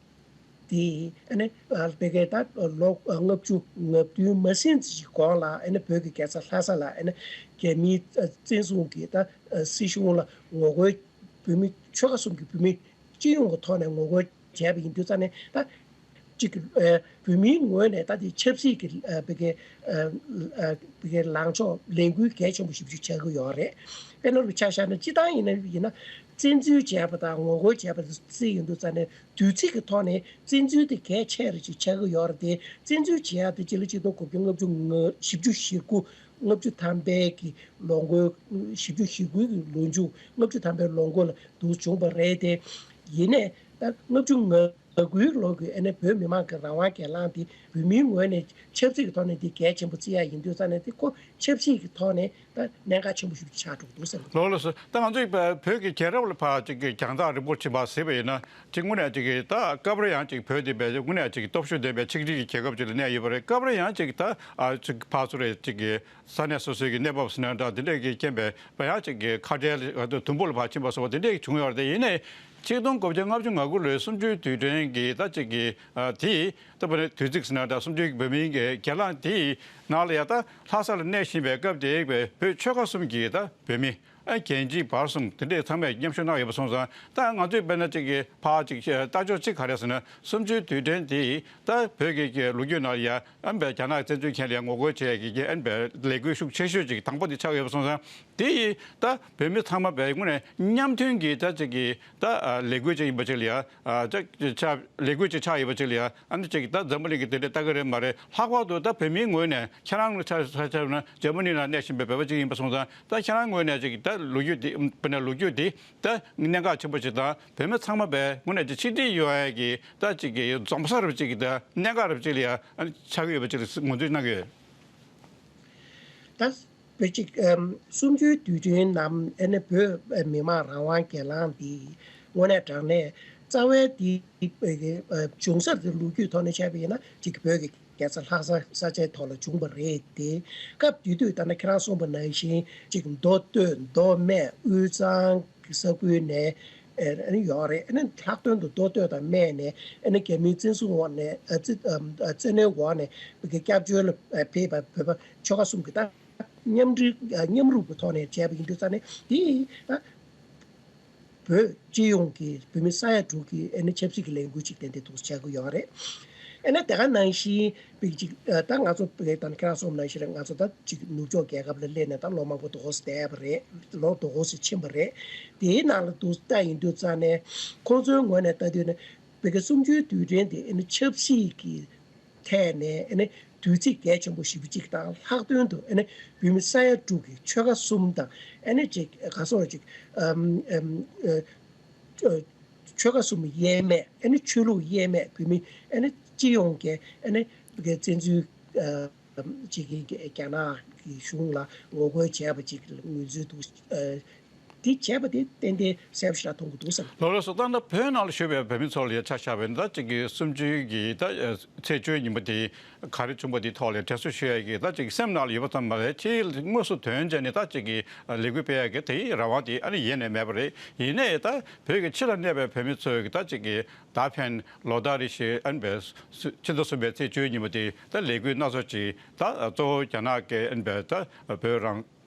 དེ་ཨ་ནི་ཨ་བོད་སྐད་ད་ལོ་ལྔ་བཅུ་ང་བདུན་མ་ཟིན་ཙམ་ཞིག་གོང་ལ་ཨ་ནི་བོད་ཀྱི་རྒྱལ་ས་ལྷ་ས་ལ་ཨ་ནི་རྒྱ་མིའི་བཙན་བཟུང་གིས་ད་སྲིད་གཞུང་ལ་ངོ་རྒོལ། བོད་མི་ཆོལ་ཁ་གསུམ་གྱི་བོད་མི་སྤྱི་ཡོངས་ཀྱི་ཐོག་ནས་ངོ་རྒོལ་བྱས་པ་ཡིན་དུས་ཙ་ནས་ད་ཅིག་ཨ་བོད་མིའི་ངོས་ནས་ད་དེ་ཆབ་སྲིད་ཀྱི་ཨ་བོད་ཀྱི་ཨ་ཨ་བོད་ཀྱི་ལངས་ཕྱོགས་ལས་འགུལ་གལ་ཆེན་པོ་ཞེ་པོ་ཅིག་ཆགས་ཀྱི་ཡོད་རེད། དཔེར་ན་ལུ་ཆ་བཞག་ན་སྤྱི་བཏང་ཡིན་ན་ཡིན་ན་བཙན་འཛུལ་བྱས་པ་དང་ངོ་རྒོལ་བྱས་པ་དང་རྩིས་ཡིན་དུས་ཙ་ནས། དུས་ཚིགས་ཀྱི་ཐོག་ནས་བཙན་འཛུལ་དེ་གལ་ཆེ་རུ་ཅིག་ཆགས་ཀྱི་ཡོད་རེད་དེ། བཙན་འཛུལ་བྱེད་ཡག་དེ་སྤྱི་ལོ་ཆིག་སྟོང་དགུ་བརྒྱ་ལྔ་བཅུ་ང་བཞི་བཅུ་ཞེ་དགུ་ལྔ་བཅུ་ཐམ་པའི་གི་ལོ་འགོའི་བཞི་བཅུ་ཞེ་དགུའི་གི་ལོ་མཇུག་ལྔ་བཅུ་ཐམ་པའི་ལོ་འགོ་ལ་འདུག་བྱུང་བ་རེད་དེ། ཡིན་ནའི་ད་ལྔ་བཅུ་ང་དགུའི་ལོ་གི་ཨ་ནི་བོད་མི་མང་གི་རང་དབང་སྒེར་ལངས་དེ་བོད་མིའི་ངོས་ནས་ཆབ་སྲིད་ཀྱི་ཐོག་ནས་དེ་གལ་ཆེན་པོ་བརྩི་ཡག་ཡིན་དུས་ཙ་ནས་དེ་ཁོ་ཆབ་སྲིད་ཀྱི་ཐོག་ནས། ད་གནད་འགག་ཆེན་པོ་ཞིག་ཆགས་འགྲོ་གི་འདུག་ཟེར། ལགས་ལགས་སོ། ད་ང་ཚོས་བོད་ཀྱི་རྒྱལ་རབས་ལ་ཕར་ཅིག་གི་རྒྱང་ཐག་རིང་པོ་ཕྱིན་པ་གཟིགས་པ་ཡིན་ན། ཅིག་དངོས་གནས་ཅིག་གི་ད་སྐབས་རེ་ཡང་ཅིག་བོད་འདི་བས་དངོས་གནས་ཅིག་སྟོབས་ཤུགས་ལྡན་པའི་ཆིག་སྒྲིལ་གྱི་རྒྱལ་ཁབ་ཅིག་ལ་གནས་ཡོད་པ་རེད། སྐབས་རེ་ཡང་ཅིག་ད་ཨ་ཅིག་ཕར་ཚུར་རེ་ཅིག་གི་ས་གནས་སོ་སོའི་གི་གནས་བབ་ཟེར་ན་འདྲ་འདི་འདྲས་ཀྱི་རྐྱེན་པས་བས་ཡང་ཅིག་གི་ཁ་བྲལ་དུམ་བུ་ལ་ཕར་ཕྱིན་པ་སོགས་པ་འདི་འདྲས་ཀྱི་བྱུང་ཡོད་རེད་དེ། ཡིན་ནའི་ཆིག་སྟོང་དགུ་བརྒྱ་ལྔ་བཅུ་ང་དགུ་ལོའི་གསུམ་བཅུའི་དུས་དྲན་གྱི་ད་ཅིག་གི་ཨ་དེ། ད་བོད་ནས་དུས་ཚིགས་ཟེར་ན་འདྲ། གསུམ་བཅུའི་བོད་མིའི་གི་སྒེར་ལངས་དེའི་ནང་ལ་ཡ་ད་ལྷ་ས་ལ་གནས་བཞིན་པའི་སྐབས་དེའི་བོད་ཆོལ་ཁ་གསུམ་གྱི་ད་བོད་མི་ཨ་རྒན་བྱིས་བར་གསུམ་དེ་འདྲས་ཚང་མས་མཉམ་ཞུགས་གནང་ཡོད་པ་སོང་ཙང་། ད་ང་ཚོས་དཔེར་ན་ཅིག་གི་ཕར་ཅིག་ལྟ་ཕྱོགས་གཅིག་ག་རེ་ཟེར་ན། གསུམ་བཅུའི་དུས་དྲན་དེ་ད་བོད་ཀྱི་གི་ལོ་རྒྱུས་ནང་ལ་ཡ་ཨ་ནི་རྒྱ་ནག་བཙན་འཛུལ་མཁན་ལ་ཡ་ངོ་རྒོལ་བྱེད་ཡ་གི་ཨ་ནི་ལས་འགུལ་ཤུགས་ཆེ་ཤོས་ཅིག་དང་པོ་དེ་ཆགས་ཡོད་པ་སོང་ཙང་། དེ་ཡིས་ད་བོད་མི་ཚང་མ་བས་དངོས་གནས་མཉམ་མཐུན་གྱི་ད་ཅིག་གི་ད་ལས་འགུལ་ཅིག་ཡིན་པ་ཅིག་ལ་ཡ། ཨ་ཅག་ཅག་ལས་འགུལ་ཅིག་ཆགས་ཡོད་པ་ཅིག་ལ་ཡ། ཨ་ནི་ཅིག་ད་འཛམ་བུ་གླིང་གི་དེ་འདྲ་ལྟ་གི་རེད་མ་རེད། ལྷག་པར་དུ་ད་བོད་མིའི་ངོས་ནས་ཁྱེད་རང་ལ་ཆ་ཆ་ཆ་ན་འཇར་མ་ནི་ལ་གནས་བཞིན་པའི་བོད་པ་ཅིག་ཡིན་པ་སོང་ཙང་། ད་ཁྱེད་རང་ངོས་ནས་ཅིག་ད་ལོ་རྒྱུས་འདི་དཔེར་ན་ལོ་རྒྱུས་འདི་ད་གནད་འགག་ཆེན་པོ་ཅིག་དང་། བོད་མི་ཚང་མ་བས་དངོས་གནས་ཅིག་ཆིག་སྒྲིལ་ཡོང་ཡ་གི་ད་ཅིག་གི་འཛོམས་ས་རབ་ཅིག་གི་ད་གནད་འགག་རབ་ཅིག་ལ་ཡ་ཨ་ནི་ཆགས་ཀྱི་ཡོད་པ་ཅིག་ལ་ངོས་འཛིན་གནང་གི་ཡོད། ད་བོད་ཅིག་ཨམ་གསུམ་བཅུའི་དུས་དྲན་ནམ་ཨ་ནི་བོད་མི་མང་རང་དབང་སྒེར་ལངས་འདི་དངོས་གནས་དྲང་གནས་རྩ་བའི་འདི་ཨ་བྱུང་ས་དེ་ལོ་རྒྱུས་ཐོག་ནས་བཤད་པ་ཡིན་ན་ཅིག་བོད་ཀྱི་རྒྱལ་ས་ལྷ་ས་ས་ཆའི་ཐོག་ལ་བྱུང་བ་རེད་དེ། སྐབས་དེ་དུས་ད་ནི་ཁྱེད་རང་གསུངས་པ་ནང་བཞིན་ཅིག་མདོ་སྟོད་མདོ་སྨད་དབུས་གཙང་གི་ས་ཁུལ་ནས་ཨ་ནི་ཡོད་རེད། ཨ་ནི་ལྷག་དོན་དུ་མདོ་སྟོད་དང་སྨད་ནས་ཨ་ནི་རྒྱ་མིའི་བཙན་བཟུང་འོག་ནས་ཨ་བཙན་ཨ་བཙན་གནོན་འོག་ནས་བོད་ཀྱི་སྐྱབས་བཅོལ་ལ་ཕེབས་པ་བོད་པ་ཆོལ་ཁ་གསུམ་གྱི་ད་མཉམ་འབྲེལ་མཉམ་རུབ་ཀྱི་ཐོག་ནས་བྱས་པ་ཡིན་དུས་ཙང་ནས་དེ་ད་བོད་སྤྱི་ཡོངས་ཀྱི་བོད་མི་ས་ཡ་དྲུག་གི་ཨ་ནི་ཆབ་སྲིད་ཀྱི་ལས་འགུལ་ཅིག་ཏན་ཏན་འདུག་བྱ་དགོས་ཡོད་རེད། ཨ་ནི་དེ་ག་ནང་བཞིན་པའི་ཅིག་ད་ང་ཚོ་བོད་དང་ཁྱེད་རང་གསུངས་ནང་བཞིན་རེད། ང་ཚོ་ད་ཅིག་ནུབ་ཕྱོགས་རྒྱལ་ཁབ་ལ་སླེབས་ནས་ད་ལོ་མང་པོ་འདུག་སེ་བསྡད་པ་རེད། ལོ་འདུག་སེ་ཕྱིན་པ་རེད། དེའི་ནང་ལ་འདུག་ལྟ་ཡིན་དུས་ཙང་ནས་ཁོང་ཚོའི་ངོས་ནས་ལྟ་དུས་ནས་བོད་ཀྱི་གསུམ་བཅུའི་དུས་དྲན་དེ་ཨ་ནི་ཆབ་སྲིད་ཀྱི་ཐད་ནས་ཨ་ནི་དུས་ཚིགས་གལ་ཆེན་པོ་ཞེ་པོ་ཅིག་དང་། ལྷག་དོན་དུ་ཨ་ནི་བོད་མི་ས་ཡ་དྲུག་གི་ཆོལ་ཁ་གསུམ་དང་ཨ་ནི་ཅིག་ག་སོགས་ཅིག་ཨམ་ཨམ་ཨ་ཆོལ་ཁ་གསུམ་དབྱེར་མེད། ཨ་ནི་ཆོས་ལུགས་དབྱེར་མེད། བོད་མི་ཨ་ནི་སྤྱི་ཡོངས་ཀྱི་ཨ་ནི་བོད་ཀྱི་བཙན་འཛུལ་ཨ་ཅིག་གི་རྒྱ་ནག་གི་གཞུང་ལ་ངོ་རྒོལ་བྱས་པ་ཅིག་ལ་ངོས་འཛིན་འདུག་ཨ། དེ་བྱས་པ་དེ་ཏན་ཏན་གསལ་པོ་ཞེ་དྲག་མཐོང་གི་འདུག་བསམ། ལགས་ལགས་སོ། ད་ལྟ་བོད་ནང་ལ་བཞུགས་པའི་བོད་མི་ཚོ་ལ་ཡ་ཆ་བཞག་པ་ཡིན་ན། ད་ཅིག་གི་གསུམ་བཅུའི་གི་ད་ཚེས་བཅུའི་ཉིན་མོ་དེ་ག་རེ་བྱུང་བ་དེའི་ཐོག་ལ་དྲན་གསོ་ཞུ་ཡ་གི་ད་ཅིག་སེམས་ནང་ལ་ཡོད་པ་ཙམ་མ་རེད། ཕྱིའི་དངོས་སུ་དོན་བྱས་ནས་ད་ཅིག་གི་ལས་འགུལ་སྤེལ་ཡ་གི་དེའི་རང་དབང་དེ་ཨ་ནི་ཡེ་ནས་མེད་པ་རེད། ཡིན་ནའི་ད་བོད་ཀྱི་ཕྱི་ལ་གནས་པའི་བོད་མི་ཚོའི་གི་ད་ཅིག་གི་ད་ཕན་ལོ་ལྟར་རེ་བཞིན་ཨ་ནི་བའི་ཕྱི་ཟླ་གསུམ་པའི་ཚེས་བཅུའི་ཉིན་མོ་དེ་ད་ལས་འགུལ་སྣ་ཚོགས་ཅིག་ད་གཙོ་བོ་རྒྱ་ནག་གི་ཨ་ནི་བའི་ད་བོད་རང་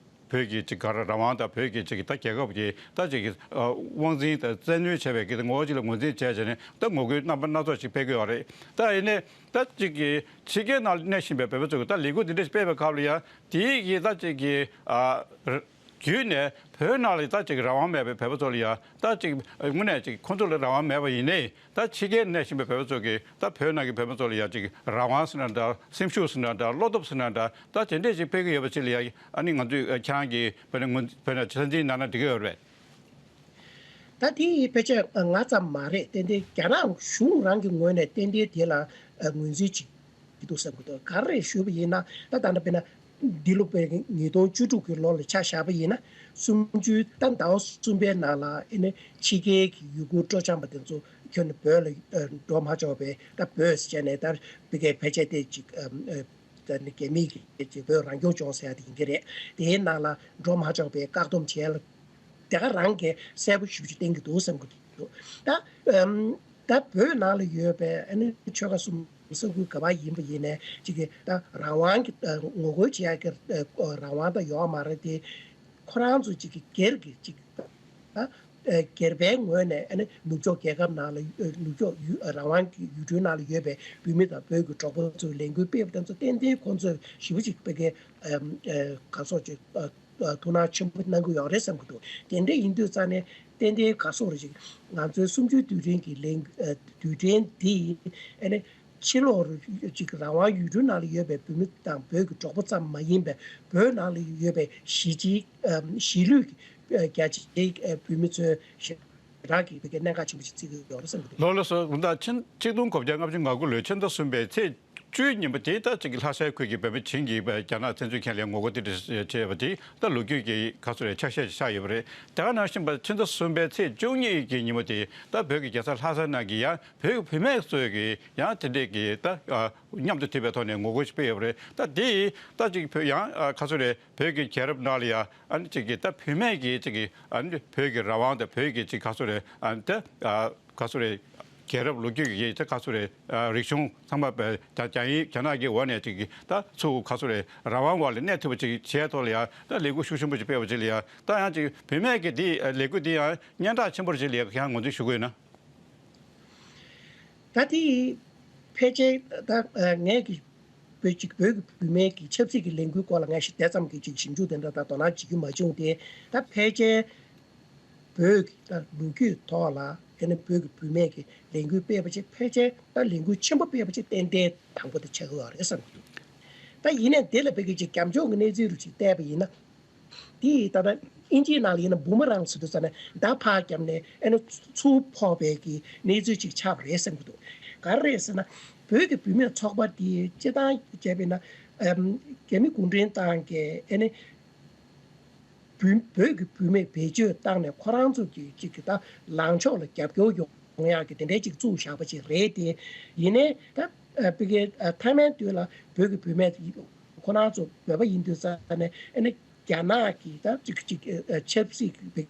བོད་ཀྱི་ཅིག་ག་རེ་རང་དབང་དང་། བོད་ཀྱི་ཅིག་ད་རྒྱལ་ཁབ་ཀྱི་ད་ཅིག་གི་དབང་འཛིན་དང་བཙན་གནོན་བྱས་པའི་གི་ངོ་བོ་ཅིག་ལ་ངོས་འཛིན་བྱས་བྱས་ནས་ད་ངོ་རྒོལ་རྣམ་པ་སྣ་ཚོགས་ཤིག་སྤེལ་གི་ཡོད་རེད། ད་ཡིན་ནའི་ད་ཅིག་གི་ཕྱི་རྒྱལ་ནང་གནས་བཞིན་པའི་བོད་པ་ཚོ་གི་ད་ལས་འགུལ་འདི་འདྲ་ཞིག་སྤེལ་བའི་སྐབས་ལ་ཡ་དེའི་གི་ད་ཅིག་གི་ཨ་བརྒྱུད་ནས་བོད་ནང་ལ་ད་ཅིག་རང་དབང་མེད་པའི་བོད་པ་ཚོ་ལ་ཡ་ད་ཅིག་དངོས་གནས་ཅིག་ཁོང་ཚོ་ལ་རང་དབང་མེད་པ་ཡིན་ནའི། ད་ཕྱི་རྒྱལ་གནས་བཞིན་པའི་བོད་པ་ཚོ་གིས་ད་བོད་ནང་གི་བོད་པ་ཚོ་ལ་ཡ་ཅིག་རང་དབང་ཟེར་ན་འདྲ། སེམས་ཤུགས་ཟེར་ན་འདྲ། བློ་སྟོབས་ཟེར་ན་འདྲ། ད་དེ་འདྲས་ཅིག་སྤེལ་གི་ཡོད་པ་ཅིག་ལ་ཡ་ཨ་ནི་ང་ཚོས་ཁྱེད་རང་གིས་བོད་ནས་ངོས་བོད་ནས་ཆ་འཛིན་གནང་ན་འགྲིག་གི་ཡོད་རེད། ད་དེ་ཕལ་ཆེར་ང་ཙམ་མ་རེད། ཏན་ཏན་རྒྱ་ནག་གཞུང་རང་གི་ངོས་ནས་ཏན་ཏན་དེ་ལ་ངོས་འཛིན་བྱེད་ཀྱི་འདུག་བསམ་གྱི་འདུག་ག་རེ་རེད་ཞུས་པ་ཡིན་ན། ད་ད་ལྟ་དཔེར་ན་འདི་ལོ་བོད་ཉིས་སྟོང་བཅུ་དྲུག་གི་ལོ་ལ་ཆ་བཞག་པ་ཡིན་ན། གསུམ་བཅུའི་ད་ཟླ་བ་གསུམ་པའི་ནང་ལ་ཨེ་ནི་ཕྱི་རྒྱལ་གྱི་ཡུལ་སྐོར་སྤྲོ་འཆམ་པ་དེ་ཚོ་ཁྱོན་ནས་བོད་ལ་འགྲོ་མ་ཆོག་པའི། ད་བོད་ཟེར་ནས་ད་བོད་སྐད་ཕལ་ཆེར་དེ་ཅིག་ད་ནི་རྒྱ་མིའི་གི་ཅིག་བོད་རང་སྐྱོང་ལྗོངས་ཟེར་ཡ་དེ་ཡིན་གྱི་རེད། དེའི་ནང་ལ་འགྲོ་མ་ཆོག་པའི་བཀག་སྡོམ་བྱས་ལ། དེ་ག་རང་གིས་གསལ་པོ་ཞེ་པོ་ཅིག་བསྟན་གྱི་འདུག་བསམ་གྱི་འདུག་ད་ཨམ་ད་བོད་ནང་ལ་ཡོད་པའི་ཨ་ནི་ཆོལ་ཁ་གསུམ་ས་ཁུལ་ག་པར་ཡིན་པ་ཡིན་ནའི་ཅིག་གི་ད་རང་དབང་གི་ངོ་རྒོལ་བྱེད་ཡག་གི་རང་དབང་ད་ཡོད་མ་རེད་དེ། ཁོ་རང་ཚོ་ཅིག་གི་སྒེར་གྱི་ཅིག་ད་སྒེར་པའི་ངོས་ནས་ཨ་ནི་ནུབ་ཕྱོགས་རྒྱལ་ཁབ་ནང་ལ་ནུབ་ཕྱོགས་ཡུལ་རང་དབང་གི་ཡུལ་གྲུའི་ནང་ལ་ཡོད་པའི་བོད་མི་དང་བོད་ཀྱི་གྲོགས་པོ་ཚོས་ལས་འགུལ་སྤེལ་བ་དེ་ཚོ་ཏན་ཏན་ཁོང་ཚོས་ཞེ་པོ་ཅིག་བོད་ཀྱི་ག་སོགས་ཅིག་ཐུགས་སྣང་ཆེན་པོ་གནང་གི་ཡོད་རེད་བསམ་གྱི་འདུག་དེ་འདྲ་ཡིན་དུས་ཙང་ནས་ཏན་ཏན་ག་སོགས་རེད་ཅིག་ང་ཚོའི་གསུམ་བཅུའི་དུས་དྲན་གྱི་ལས་དུས་དྲན་འདི་ཨ་ནི་ཕྱི་ལོགས་རུ་ཅིག་རང་དབང་ཡུལ་གྲུའི་ནང་ལ་ཡོད་པའི་བོད་མི་དང་བོད་ཀྱི་གྲོགས་པོ་ཙམ་མ་ཡིན་པའི་བོད་ནང་ལ་ཡོད་པའི་གཞིས་བྱེས་གཞིས་ལུས་ཀྱི་རྒྱ་ཆེའི་བོད་མི་ཚོའི་ཞེ་དྲག་གི་བོད་ཀྱི་གནད་འགག་ཆེན་པོ་ཞིག་བརྩི་གི་ཡོད་རེད་བསམ་གྱི་འདུག་ལགས་ལགས་སོ། ད་ལྟ་ཕྱི་ཆིག་སྟོང་དགུ་བརྒྱ་ལྔ་བཅུ་ང་དགུ་ལོའི་ཕྱི་ཟླ་གསུམ་པའི་ཚེས་བཅུའི་ཉིན་མོ་དེ་ད་ཅིག་ལྷ་སའི་ཁུལ་གྱི་བོད་མི་བྱིངས་ཀྱིས་རྒྱ་ནག་བཙན་འཛུལ་མཁན་ལ་ངོ་རྒོལ་དེ་འདྲ་བྱས་པ་དེ་ད་ལོ་རྒྱུས་ཀྱི་ག་ཚོད་རེད་ཆ་ཤས་ཤིག་ཆགས་ཡོད་པ་རེད། དེ་ག་ནང་བཞིན་པ་ཕྱི་ཟླ་གསུམ་པའི་ཚེས་བཅུ་གཉིས་ཀྱི་ཉིན་མོ་དེ་ད་བོད་ཀྱི་རྒྱལ་ས་ལྷ་ས་ནང་གི་ཡང་བོད་ཀྱི་བུད་མེད་ཚོས་ཀྱི་ཡང་དེ་འདྲས་ཀྱི་ད་མཉམ་དུ་བསྡུས་པའི་ཐོག་ནས་ངོ་རྒོལ་ཞིག་སྤེལ་ཡོད་པ་རེད། ད་དེ་ད་ཅིག་བོད་ཡང་ག་ཚོད་རེད། བོད་ཀྱི་རྒྱལ་རབས་ནང་ལ་ཡང་ཨ་ནི་ཅིག་གི་ད་བུད་མེད་ཀྱི་ཅིག་གི་ཨ་ནི་བོད་ཀྱི་རང་དབང་དང་བོད་ཀྱི་ཅིག་ག་ཚོད་རེད། ཨ་ནི་ད་ག་ཚོད་རེད། རྒྱལ་རབས་ལོ་རྒྱུས་ཀྱི་ད་ག་ཚོད་རེད། རིག་གཞུང་ཚང་མ་རྒྱ་རྒྱ་ཡིག་རྒྱ་ནག་གི་འོག་ནས་ཅིག་གི་ད་ཚུར་ག་ཚོད་རེད། རང་དབང་འོག་ལ་གནས་ཐུབ་པ་ཅིག་བྱས་ཐོག་ལ་ཡང་ད་ལས་འགུལ་ཤུགས་ཆེན་པོ་ཅིག་སྤེལ་བ་ཅིག་ལ་ཡང་ད་ཡང་ཅིག་བུད་མེད་ཀྱི་དེ་ལས་འགུལ་དེ་ཡང་སྙན་གྲགས་ཆེན་པོ་ཅིག་ལ་ཡང་ངོས་འཛིན་ཞུ་དགོས་ན། ད་དེ་ཕལ་ཆེར་ད་ངས་ཀྱི་བོད་ཅིག་བོད་ཀྱི་བུད་མེད་ཀྱི་ཆབ་སྲིད་ཀྱི་ལས་འགུལ་སྐོར་ལ་ངས་ཞིག་དེ་ཙམ་གྱི་ཅིག་ཞིབ་འཇུག་དེ་འདྲ་ད་དོ་སྣང་བྱེད་རྒྱུ་མ་བྱུང་སྟེ། ད་ཕལ་ཆེར་བོད་ཀྱི་ད་ལོ་རྒྱུས་ཐོག་ལ་ཨེ་ནི་བོད་ཀྱི་བུད་མེད་ཀྱི་ལས་འགུལ་སྤེལ་བ་ཅིག་ཕལ་ཆེར་ད་ལས་འགུལ་ཆེན་པོ་སྤེལ་བ་ཅིག་ཏན་ཏན་དང་པོ་དེ་ཆགས་ཀྱི་ཡོད་རེད་བསམ་གྱི་འདུག་ད་ཡིན་ནའི་དེ་ལ་བོད་ཀྱི་ཅིག་རྒྱབ་ཕྱོགས་ཀྱི་གནས་ཚུལ་རུ་ཅིག་བལྟས་པ་ཡིན་ན། དེ་ད་ལྟ་དབྱིན་ཇིའི་ནང་ལ་ཡིན་ན་བུ་མ་རང་ཟེར་དུས་ཙ་ནས་མདའ་ཕར་བརྒྱབ་ནས་ཨེ་ནི་ཚུར་ཕོག་པའི་གི་གནས་ཚུལ་ཅིག་ཆགས་པ་རེད་བསམ་གྱི་འདུག་ག་རེ་རེད་ཟེར་ན། བོད་ཀྱི་བུད་མེད་ཚོགས་པ་དེ་སྤྱི་བཏང་བྱས་པ་ཡིན་ན་ཨམ་རྒྱ་མི་གུང་ཁྲན་ཏང་གིས་ཨེ་ནི་བུ་བོད་ཀྱི་བུད་མེད་བེད་སྤྱོད་བཏང་ནས་ཁོ་རང་ཚོ་གི་ཅིག་གི་ད་ལངས་ཕྱོགས་ལ་རྒྱབ་སྐྱོར་ཡོང་ཡག་གི་དེ་འདྲའི་ཅིག་བཙུགས་བཞག་པ་ཅིག་རེད་དེ། ཡིན་ནའི་ད་ཨ་བི་ཀའི་ཨ་མཐའ་མའི་དུས་ལ་བོད་ཀྱི་བུད་མེད་ཁོ་རང་ཚོ་བོད་པ་ཡིན་དུས་ཙ་ནས་ཨེ་ནི་རྒྱ་ནག་གི་ད་ཅིག་ཅིག་ཨ་ཆབ་སྲིད་ཀྱི་བི་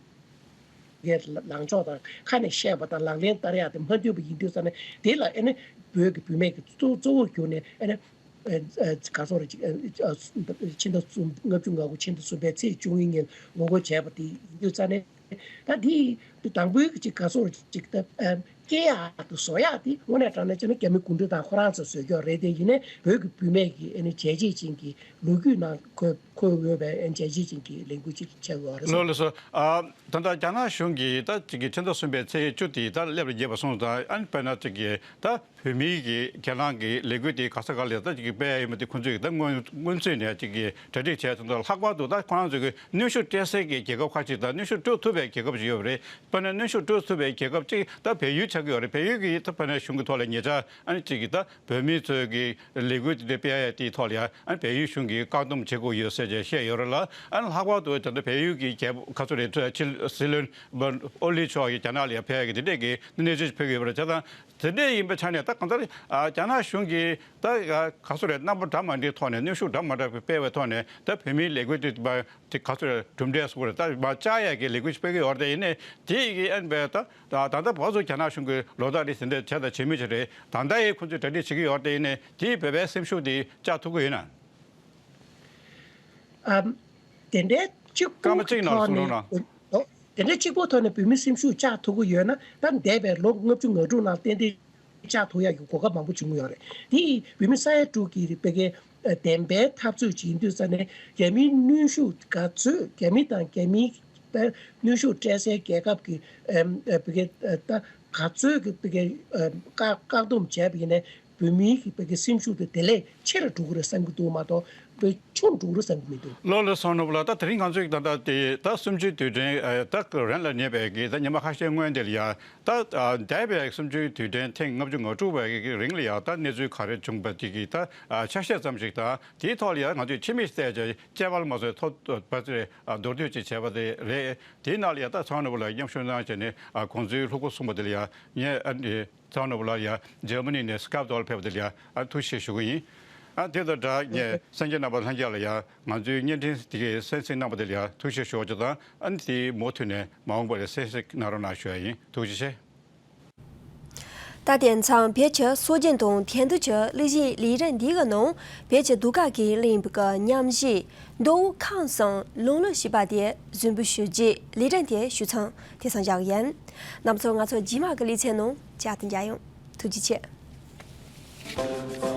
ཀའི་ལངས་ཕྱོགས་དང་ཁ་ནས་བཤད་པ་དང་ལག་ལེན་བསྟར་ཡག་དེ་མ་འདོད་པ་ཡིན་དུས་ཙ་ནས་དེ་ལ་ཨེ་ནི་བོད་ཀྱི་བུད་མེད་ཀྱི་གཙོ་གཙོ་བོ་གྱུར་ནས་ཨེ་ནི་ཨ་ག་ཚོད་རེད་ཅིག་ཨ་ཕྱི་ཟླ་གསུམ་ལྔ་བཅུ་ང་དགུ་ཕྱི་ཟླ་གསུམ་པའི་ཚེས་བཅུ་གཉིས་ཉིན་ངོ་རྒོལ་བྱས་པ་དེ་ཡིན་དུས་ཙ་ནས། ད་འདི་དང་པོའི་གི་ཅིག་ག་སོགས་ཅིག་ད་ཨ་སྐྱེ་ཡག་དང་བཟོ་ཡག་དེ་དངོས་གནས་དྲང་གནས་བྱས་ན་རྒྱ་མི་གུང་ཁྲན་ཏང་ཁོ་རང་ཚོས་བཟོས་ཀྱི་ཡོད་རེད་དེ། ཡིན་ནའི་བོད་ཀྱི་བུད་མེད་ཀྱི་ཨ་ནི་བྱས་རྗེས་ཅན་གྱི་ལོ་རྒྱུས་ནང་འཁོད་འཁོད་ཡོད་པའི་ཨ་ནི་བྱས་རྗེས་ཅན་གྱི་ལས་འགུལ་ཅིག་ཆགས་ཡོད་རེད་ལགས་ཟེར། ལགས་སོ། ཨ་ད་ལྟ་རྒྱ་ནག་གཞུང་གིས་ད་ཅིག་གི་ཕྱི་ཟླ་གསུམ་པའི་ཚེས་བཅུ་དེ་ད་སླེབས་ལ་ཉེ་བ་སོང་ཙང་། ཨ་ནི་དཔེར་ན་ཅིག་གི་ད་བོད་མིའི་གི་གྱེན་ལངས་ཀྱི་ལས་འགུལ་དེ་ག་ས་ག་ལ་ད་ཅིག་སྤེལ་ཡ་ཡོད་མེད་དེ་ཁོང་ཚོས་ད་སྔོན་སྔོན་ཚུད་ནས་ཅིག་གི་གྲ་སྒྲིག་བྱས་ཚུལ་དང་། ལྷག་པར་དུ་ད་ཁོ་རང་ཚོས་ཀྱི་གནོན་ཤུགས་སྤྲད་སའི་གི་རྒྱལ་ཁབ་ཁག་ཅིག་དང་གནོན་ཤུགས་སྤྲོད་ཐུབ་པའི་ རྒྱལ་ཁབ་ཅིག་ཡོད་པ་རེད། དཔེར་ན་གནོན་ཤུགས་སྤྲོད་ཐུབ་པའི་རྒྱལ་ཁབ་ཅིག་ད་བལ་ཡུལ་ཆགས་ཀྱི་ཡོད་རེད། བལ་ཡུལ་གྱིས་ད་དཔེར་ན་གཞུང་གི་ཐོག་ལ་ཉེ་ཆར་ཨ་ནི་གཅིག་གིས་ད་བོད་མི་ཚོའི་གི་ལས་འགུལ་དེ་འདྲ་སྤེལ་ཡ་དེའི་ཐོག་ལ་ཡ་ཨ་ནི་བལ་ཡུལ་གཞུང་གིས་བཀག་སྡོམ་བྱེད་དགོས་ཡོད་ཟེར་བྱས་བཤད་ཡོད་རེད་ལ། ཨ་ནི་ལྷག་པར་དུ་ད་ལྟ་བལ་ཡུལ་གྱི་རྒྱལ་པོ་ག་ཚོད་རེད། ཕྱི་སྲིད་བློན་ཨོ་ལི་མཆོག་གིས་རྒྱ་ནག་ལ་ཡ་ཕེབས་ཡ་གི་དེ་འདྲས་ཀྱི་གནས་ཚུལ་ཕེབས་ཀྱི་ཡོད་པ་རེད། བྱས་ཙང་དེ་འདྲས་ཡིན་པའི་ཆ་ནས་ད་གང་ལྟར་ཨ་རྒྱ་ནག་གཞུང་གིས་ད་ག་ཚོད་རེད། རྣམ་པ་འདྲ་མ་འདྲའི་ཐོག་ནས་གནོན་ཤུགས་འདྲ་མ་འདྲ་སྤེལ་བའི་ཐོག་ནས་ད་བོད་མིའི་ལས་འགུལ་དེ་མ་དེ་ག་ཚོད་གྲུབ་འབྲས་སོགས་རེད། ད་མ་བཅག་ཡ་གི་ལས་འགུལ་ཞིག་སྤེལ་གྱི་ཡོད་རེད། དེ་ཡིན་ནའི་དེ་ཡི་གི་ཨན་པའི་ད་ད་ད་ལྟ་བར་དུ་རྒྱ་ནག་གཞུང་གིས་ལོ་ལྟར་རེ་ཟིན་དེ་བྱས་དང་བྱེད་མུས་ཅིག་རེད། ད་ལྟ་ཡི་ཁོ་ཚོས་གྲ་སྒྲིག་བྱེད་ཀྱི་ཡོད་རེད། དེ་ཡིན་ནའི་དེ་ཡིས་བོད་པའི་སེམས་ཤུགས་དེ་བཅག་ཐུབ་ཀྱི་ཡོད་ན། ཨམ། དེ་འདྲའི་གཅིག་པུ་སྐར་མ་གཅིག་ནང་ལ་གསུང་རོགས་གནང་། ཨོ། དེ་འདྲའི་གཅིག་པུ་ཐོག་ནས་བོད་མི་སེམས་ཤུགས་བཅག་ཐུབ་ཀྱི་ཡོད་ན། ད་འདས་པའི་ལོ་ལྔ་བཅུ་ང་དྲུག་ནང་ཏན་ཏན་བཅག་ཐུབ་ཡག་གི་གོ་སྐབས་མང་པོ་བྱུང་ཡོད་རེད། དེ་ཡིས་བོད་མི་ས་ཡ་དྲུག་གི་བོད་སྐད་བདེན་པའི་འཐབ་རྩོད་བྱེད་དུས་ཙ་ནས་རྒྱ་མིའི་གནོན་ཤུགས་ག་ཚོད། རྒྱ་མི་དང་རྒྱ་མིའི་ད་གནོན་ཤུགས་སྤྲད་སའི་རྒྱལ་ཁབ་ཀྱི་ཨེམ་ཨེ་བོད་སྐད་ད་ག་ཚོད་ཀྱི་བོད་སྐད་ཨེམ་བཀག་བཀག་སྡོམ་བྱས་པ་ཡིན་ནའི་བོད་མིའི་གི་བོད་སྐད་སེམས་ཤུགས་དེ་དེ་ལས་ཆེ་རུ་འགྲོ་གི་རེད་བསམ་གྱི་འདུག་མ་གཏོགས་བོད་ཆུང་འགྲོ་གི་རེད་བསམ་གྱི་མི་འདུག་ལགས་ལགས་སོ། ནོར་བུ་ལགས། ད་དེ་རིང་ང་ཚོས་ད་ལྟ་དེ་ད་གསུམ་བཅུའི་དུས་དྲན་ཨ་ད་རན་ལ་ཉེ་བའི་གི་ད་ཉི་མ་ཁ་ཤས་སྔོན་དེ་ལ་ཡ་ད་ཨ་འདས་པའི་གསུམ་བཅུའི་དུས་དྲན་ཐེངས་ལྔ་བཅུ་ང་དྲུག་པའི་གི་རིང་ལ་ཡ་ད་གནས་ཚུལ་ག་རེ་བྱུང་བ་དེ་གི་ད་ཨ་ཆ་ཤས་ཙམ་ཞིག་དང་། དེའི་ཐོག་ལ་ཡ་ང་ཚོས་ཕྱི་མིག་བལྟས་བྱས་དཔྱད་པ་ལ་མ་ཟད་ཐོ་བ་ཚོས་ཨ་མདོར་བསྡུས་ཅིག་བྱས་པ་དེ་རེད། དེའི་ནང་ལ་ཡ་ད་ཚང་ནོར་བུ་ལགས་མཉམ་ཞུགས་གནང་བྱས་ནས་ཨ་དགོངས་ཚུལ་ལྷུག་པོ་གསུངས་པ་དེ་ལ་ཡ་ངས་ཨ་ནི། ཚང་ནོར་བུ་ལགས་ཡ་འཇར་མ་ནི་ནས་སི་ཀའེབ་ཐོག་ལ་ཕེབས་པ་དེ་ལ་ཡ་ཨ་ཐུགས་རྗེ་ཆེ་ཞུ་གི་ཡིན། ཨ་དེ་དང་སྦྲགས་ངས་གསན་མཁན་རྣམ་པ་ལྷན་རྒྱས་ལ་ཡ་ང་ཚོའི་བརྙན་འཕྲིན་དེ་གའི་གསན་གཟིགས་གནང་བ་དེ་ལ་ཡ་ཐུགས་རྗེ་ཆེ་ཞུ་བ་ཅིག་དང་། ཨ་ནི་དེའི་མུ་མཐུད་ནས་མ་འོངས་པར་གསན་གཟིགས་གནང་རོགས་གནང་ཞུ་ཡ་ཡིན། ཐུགས་རྗེ་ཆེ། ད་དེང་སང་བོད་ཀྱི་སྲོལ་རྒྱུན་དང་ཐད་གཏོང་གི་གླུ་གཞས་ལེ་ཚན་འདིའི་ནང་བོད་ཀྱི་ཟློས་གར་གྱི་གླུ་ཡིན་པའི་གི་ཉམས་ཞིབ། མདོ་དབུས་ཁམས་གསུམ་ལུང་གླུ་ཞེས་པ་དེ་གཟིགས་འབུལ་ཞུ་རྒྱུའི་ལེ་ཚན་དེ་ཞུ་མཚམས་དེང་སང་བཞག་གི་ཡིན། རྣམ་ཚོ་ང་ཚོ་རྗེས་མ་གི་ལེ་ཚན་ནང་བསྐྱར་དུ་མཇལ་ཡོང་། ཐུགས་རྗེ་ཆེ།